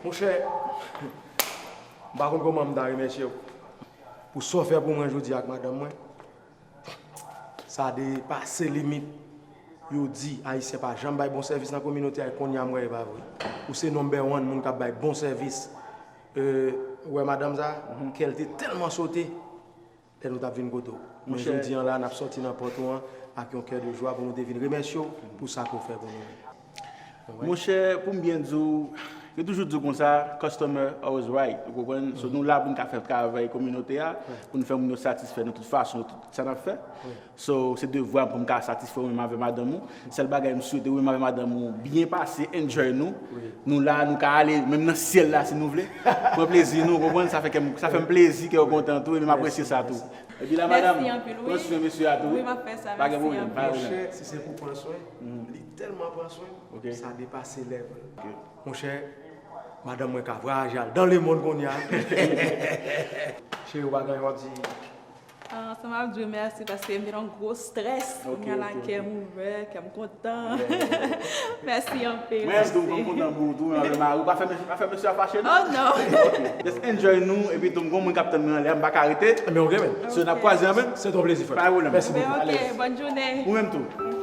Monchè, m pa konn kòman m ta remèsye w pou sa w fè pou mwen jodi a ak madanm mwen. Sa depase limit. Yo di Ayisyen pa janm bay bon sèvis nan kominote a, e kounye a m wè e pa vre. Ou se number one moun k ap bay bon sèvis. Euh, ou wè madanm sa, kè l te tèlman sote lè nou t ap vin kote w. Men jodi a la, n ap sòti nan pòt ou an ak yon kè de jwa pou nou te vin remèsye w pou sa ke w fè pou nou. Monchè, pou m byen di w, Yo toujou di w konsa, customer always right, ou konprann? So, nou la pou n ka fè travay kominote a, pou n fè moun yo satisfè nan tout fason, tout sa n ap fè. So, se devwa m pou m ka satisfè ou menm avè madanm ou. Sèl bagay m swete ou menm avè madanm ou byen pase, enjoy nou. Nou la, nou ka ale, menm nan syèl la si nou vle. Pran plezi nou, ou konprann? Sa fè kè m, sa fè m plezi, kè w kontan tou, epi m apresye sa tou. Epi la, madanm, pran swen mesye a tou, wi. Pa gen pwoblèm, pa gen pwoblèm. Monchè, si se pou pran swen, li tèlman pran swen, sa depase level. Monchè, madanm mwen ka vwayaje al dans le monde kounye a. Cheri, ou pa gen anyen w ap di? Ah, sa m ap di w mèsi paske m te nan gwo strès. Kounye a la, kè m ouvè, kè m kontan. Mèsi anpil. Mwen menm tou, m kontan pou ou tou, men avè mari w. Pa fè mesye, pa fè mesye a fache, non? Oh non. Ok. Just enjoy nou, epi tou, m gon moun k ap tann mwen anlè a, m pa ka rete. Ebyen, ok, men. So, n ap kwaze, men. Se ton plezi, frè. Pa gen pwoblèm. Mèsi bokou. Ok, bòn jounen. Ou menm tou. Ok.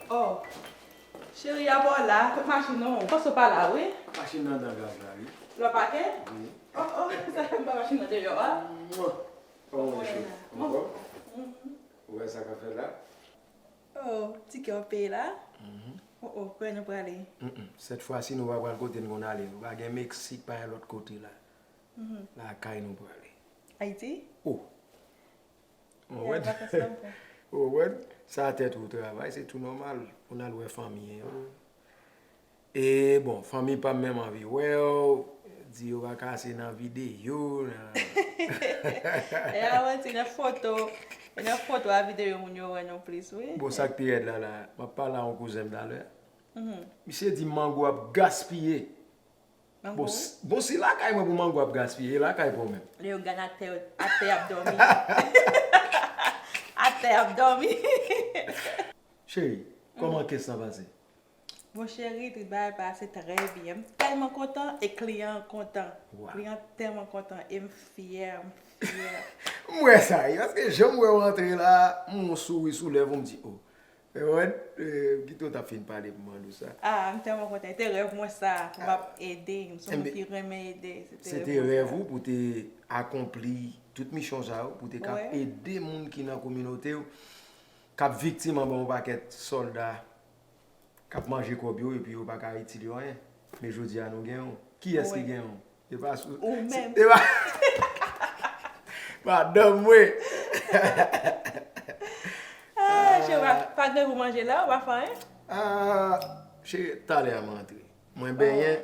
Oh, cheri, apa w la? Kot machin nan? Panse w pa la, wi. Machin nan anndan gaj la, wi. Lè w pake? Wi. Oh, oh, sa fè m pa machin nan deyò a? Mwa. Kòman w ye, cheri? Anfòm? Ou wè sa k ap fèt la? Oh, ti kè w peye la? Oh, oh, kote nou prale? Sèt fwa si nou pa pral kote n konn ale. Nou pa gen Meksik, pa gen lòt kote la. Lakay nou prale. Ayiti? Oh. Ou wè? Ou wè? Sa tèt ou travay, se tou nòmal. Pou n al wè fanmi yo. E bon, fanmi pa m menm anvi wè w, di yo pa ka se nan videyo, nan... E a manti, nan foto, e nan foto a videyo moun yo wè nou plis, wi. Bon, sa k pi rèd la, la, m ap pale a yon kouzen m talè. Misye di mango ap gaspiye. Mango? Bon, si, bon, si lakay mwen pou mango ap gaspiye, e lakay pa w menm? Leyogàn atè, atè ap dòmi. Atè ap dòmi. Cheri, kòman kès lan pase? Bon, cheri, tout bagay pase trè byen. M tèlman kontan e kliyan an kontan. Kliyan an tèlman kontan e m fyè, m fyè. M wè sa, wi, paske jan m wè w antre la, m wè yon souri sou lèv ou, m di, oh. Ou konprann? Kite w t ap fin pale pou m mande w sa. Ah, m tèlman kontan. Se te rèv mwen sa, pou m ap ede. M se yon moun ki renmen ede. Se te rèv ou pou te akonpli tout misyon sa yo, pou te ka ede moun ki nan kominote w, k ap viktim anba yon pakèt sòlda k ap manje kòb yo epi yo pa ka itil yo anyen. Men jodi a nou gen yon. Kiyès ki gen yon? Se pa sou... Ou menm. Se pa... Madanm mwen. Ah, cheri, pa, pa gen pou manje la, ou pa fè anyen? Ah, cheri, talè a m antre. Mwen benyen,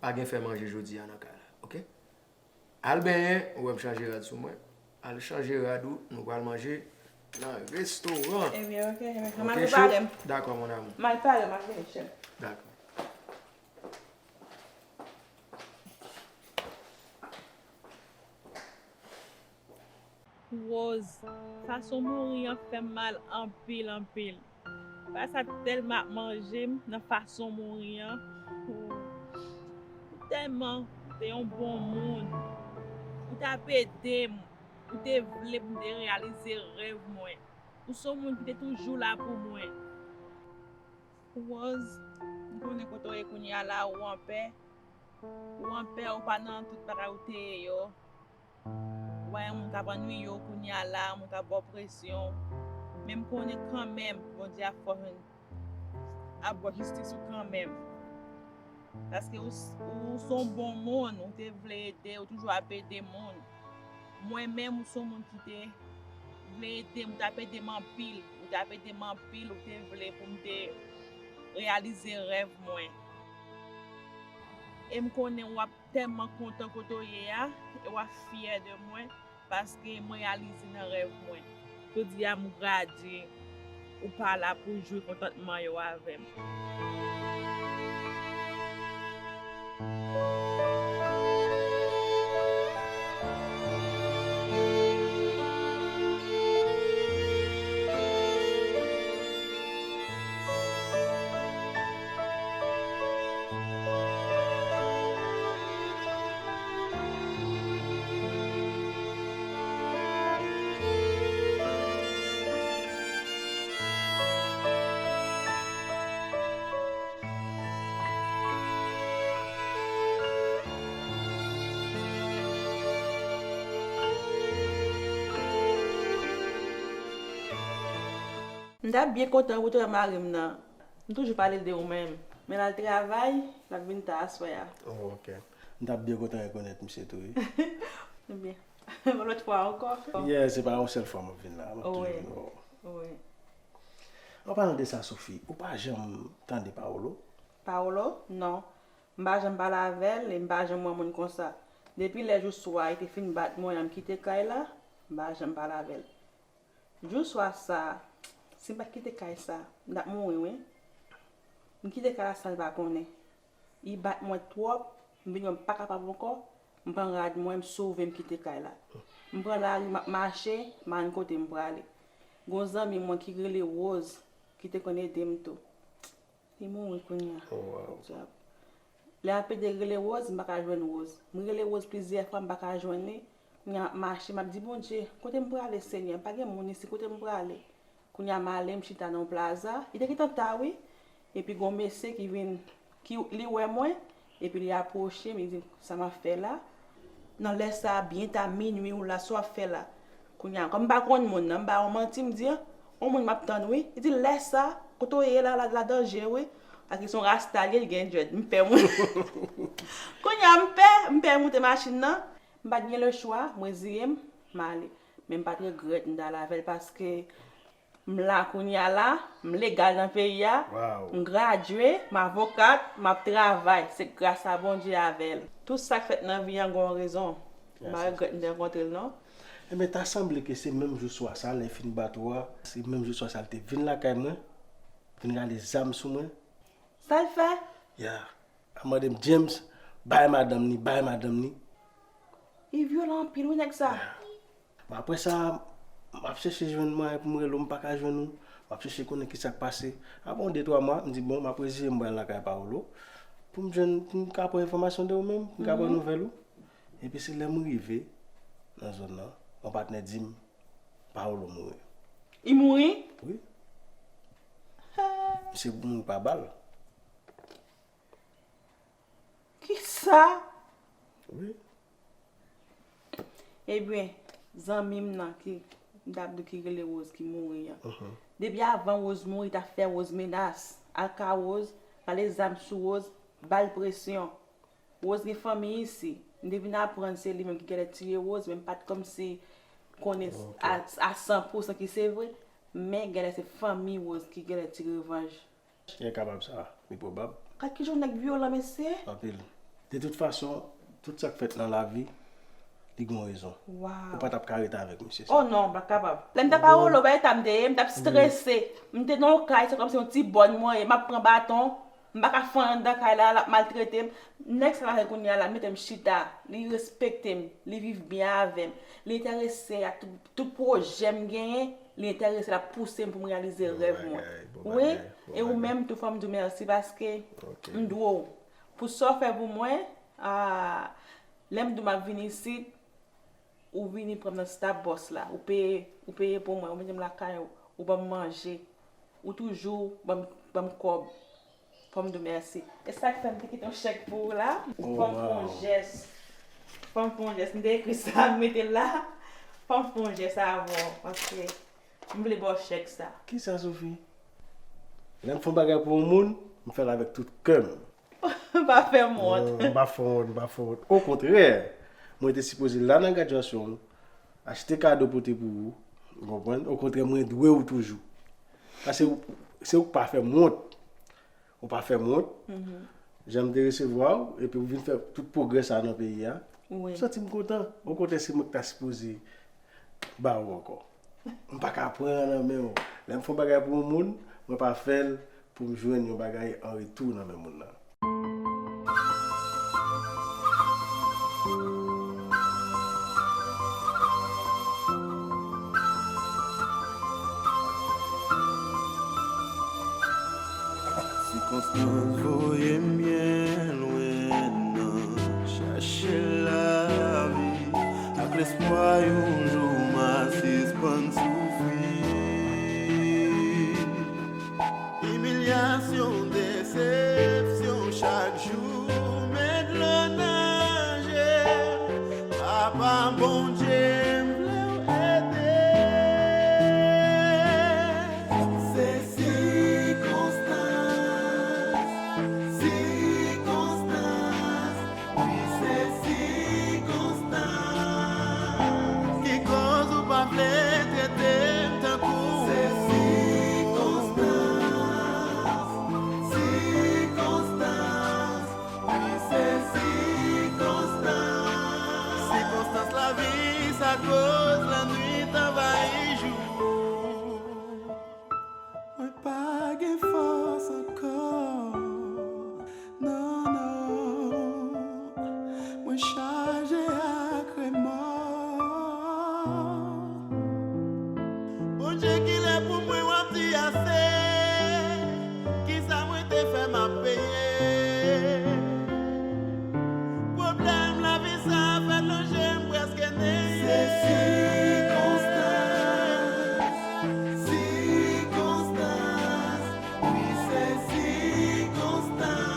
pa gen fè manje jodi a nan kay la, oke? Al benyen, ou wè m chanje rad sou mwen. Al chanje rad ou, nou pral manje nan restoran. Ebyen, oke, ebyen, m al prepare m. Dakò, mon amour. M al pare m, m ap vini, cheri. Dakò. Rose, fason w mouri an fè m mal anpil, anpil. Bagay sa tèlman ap manje m nan fason w mouri an. Ou tèlman te yon bon moun. Ou t ap ede m. Ou te vle pou m te reyalize rèv mwen. Ou se yon moun ki te toujou la pou mwen. Rose, m konnen kote w ye kounye a la, ou anpè. Ou anpè, ou pa nan tout bagay ou te ye yo. Ou pa yon moun k ap annwiye w kounye a la, moun k ap ba w presyon. Men m konnen kanmenm, Bondye ap fè w jwenn, ap ba w jistis ou kanmenm. Paske ou, s- ou se yon bon moun, ou te vle ede, ou toujou ap ede moun. Mwen menm, ou se yon moun ki te vle ede m, ou t ap ede m anpil, ou t ap ede m anpil, ou te vle pou m te reyalize rèv mwen. E m konnen w ap tèlman kontan kote w ye a, e w ap fyè de mwen, paske mwen reyalize nan rèv mwen. Jodi a, m gradye, ou pa la pou jwi kontantman yo avè m. M t ap byen kontan pou te wè mari m nan. M toujou pale l de ou menm. Men l al travay, l ap vin ta aswè a. Oh, ok. M t ap byen kontan rekonèt misye tou, wi. Ebyen, yon lòt fwa ankò. Yeah, se pa yon sèl fwa m ap vin la. M ap toujou vin wè w. Wi. An palan de sa, Sophie, ou pa janm tande Paolo? Paolo? Non. M pa janm pale avè l e m pa janm wè moun konsa. Depi lè jou swa li te fin bat mwen an m kite kay la, m pa janm pale avè l. Jou swa sa, si m pa t kite kay sa, m t ap mouri, wi. M kite kay la san l pa konnen. Li bat mwen twòp, m vin wè m pa kapab ankò, m pran rad mwen, m sove, m kite kay la. M pran lari, m ap mache, m al kote m prale. Gon zanmi mwen ki rele Rose, ki te konn ede m tou. Li mouri kounye a. Oh, wow. Dyab. Lè m ap ede rele Rose, m pa ka jwenn Rose. M rele Rose plizyè fwa, m pa ka jwenn li. Kounye a m ap mache, m ap di, Bondye, kote m prale, Senyè? Pa gen moun isi, kote m prale? Kounye a m ale, m chita nan yon plaza. Li te gentan ta, wi. Epi gon mesye ki vin, ki, li wè mwen, epi li apwoche m, li di, sa m ap fè la? Nan lè sa a, byen ta minui ou la, sa w ap fè la? Kounye a, kòm m pa konn moun nan, m ba yon manti, m di, yon moun m ap tann, wi. Li di, lè sa, kote w ye la, la, la danje, wi. Paske se yon rasta li ye, li gen dread. M pè moun. Kounye a, m pè, m pè moute machin nan. M pa t gen lechwa, m reziye m, m ale. Men m pa t regrèt m t ale avè l paske m la kounye a la, m legal nan peyi a, m gradye, m avokat, m ap travay. Se gras a Bondye avè l. Tout sa k fèt nan vi a gen yon rezon. M pa regrèt m te rankontre l non. Ebyen, ta sanble ke se menm jou swa sa, lè l fin bat ou a, se menm jou swa sa l te vin lakay mwen, vin rale zam sou mwen. Sa l fè? Ya. Ap mande m, James, bay madanm ni, bay madanm ni. Li vyolan anpil wi nèg sa. Bon, apre sa, m ap chèche jwenn mwayen pou m rele w, m pa ka jwenn ou. M ap chèche konnen kisa k pase. Apre yon de twa mwa, m di, bon, m ap reziye m, m pral lakay Paolo. Pou m jwenn, pou m ka pran enfòmasyon de ou menm, pou m ka pran nouvèl ou. Epi se lè m rive nan zòn nan, yon patnè di m, Paolo mouri. Li mouri? Wi. Misye mouri pa bal. Kisa? Wi. Ebyen, zanmi m nan ki, m t ap di ki rele Rose ki mouri an. Depi avan Rose mouri, t ap fè Rose menas. Al ka Rose, rale zam sou Rose, ba l presyon. Rose gen fanmi isi. M te vin aprann se li menm ki genlè tiye Rose, men m pa t kòmsi konnen a, a san pou san ki se vre. Men genlè se fanmi Rose ki genlè ti revanj. Trè kapab sa, li pwobab. Gad kijan nèg vyolan, mesye. Anpil. De tout fason, tout sa k fèt nan lavi, li gen yon rezon. Ou pa t ap ka rete avèk misye sa. Oh non, m pa t kapab. Lè m t ap Paolo, bay eta m te ye, m t ap strese. M te nan yon kay, se kòmsi yon ti bòn mwen ye, m ap pran baton. M pa ka fè anyen anndan kay la, l ap maltrete m. Nèg sa la kounye a la, mete m chita, li respekte m, li viv byen avè m, li enterese ak tout, tout pwojè m genyen, li enterese, l ap pouse m pou m reyalize rèv mwen. Wi, e ou menm tou, fò m di w mèsi paske m dwe w. Pou sa w fè pou mwen, a, lè m di w m ap vin isit, ou vini pran m nan Star Boss la, ou peye, ou peye pou mwen, ou mete m lakay ou, ou ban m manje, ou toujou ban m, ban m kòb. Fò m di w mèsi. E sa k fè m te kite yon chèk pou ou la. Oh, fò m fè yon jès. Fò m fè yon jès. M te ekri sa, m mete l la. Fò m fè yon jès avè w, paske m vle ba w chèk sa. Kisa, Sophie? Lè m fè yon bagay pou yon moun, m fè l avèk tout kè m. Pa fè m wont. Non, m pa fè w wont, m pa fè w wont. Okontrè, mwen te sipoze la nan gradyasyon w, achte kado pote pou ou, ou konprann? Okontrè, mwen dwe w toujou. Paske se ou k pa fè m wont. Ou pa fè m wont. Jan m te resevwa w, epi ou vin fè tout pwogrè sa a nan peyi a. Wi. M santi m kontan. Okontrè, se mwen ki ta sipoze ba ou ankò. M pa ka pran nan men w. Lè m fè yon bagay pou yon moun, mwen pa fè l pou m jwenn yon bagay an retou nan men moun nan. Sikonstans voye m byen lwen nan chache lavi, ak lespwa yon jou m a sispann soufri. Imilyasyon, desepsyon, chak jou met dlo nan je m. Papa Bondye, m vle w ede. Se sikonstans, sikonstans, wi, se sikonstans ki koz ou pa vle trete m tankou. Se sikonstans, sikonstans, wi, se sikonstans. Sikonstans lavi sa koz lannwit anvayi jou. Mwen pa gen fòs ankò. Non, non. Mwen chaje ak remò. Bondye, kilè pou mwen w ap di ase? Kisa mwen te fè m ap peye? Pwoblèm lavi sa fè lonje m prèske neye. Se sikonstans, sikonstans, wi, se sikonstans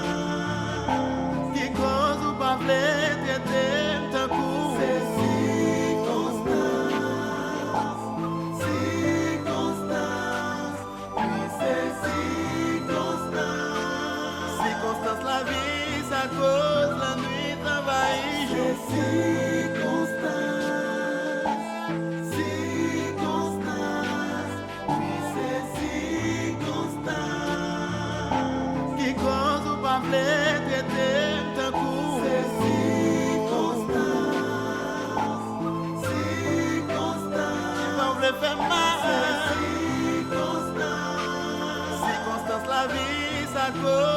ki koz ou pa vle trete m tankou. Se sikonstans, sikonstans, wi, se sikonstans. Sikonstans lavi sa koz lannwit anvayi jou. Se sikonstans, sikonstans, wi, se sikonstans ki koz ou pa vle trete m tankou. Se sikonstans, sikonstans ki pa vle fè m mal. Se sikonstans, sikonstans lavi sa koz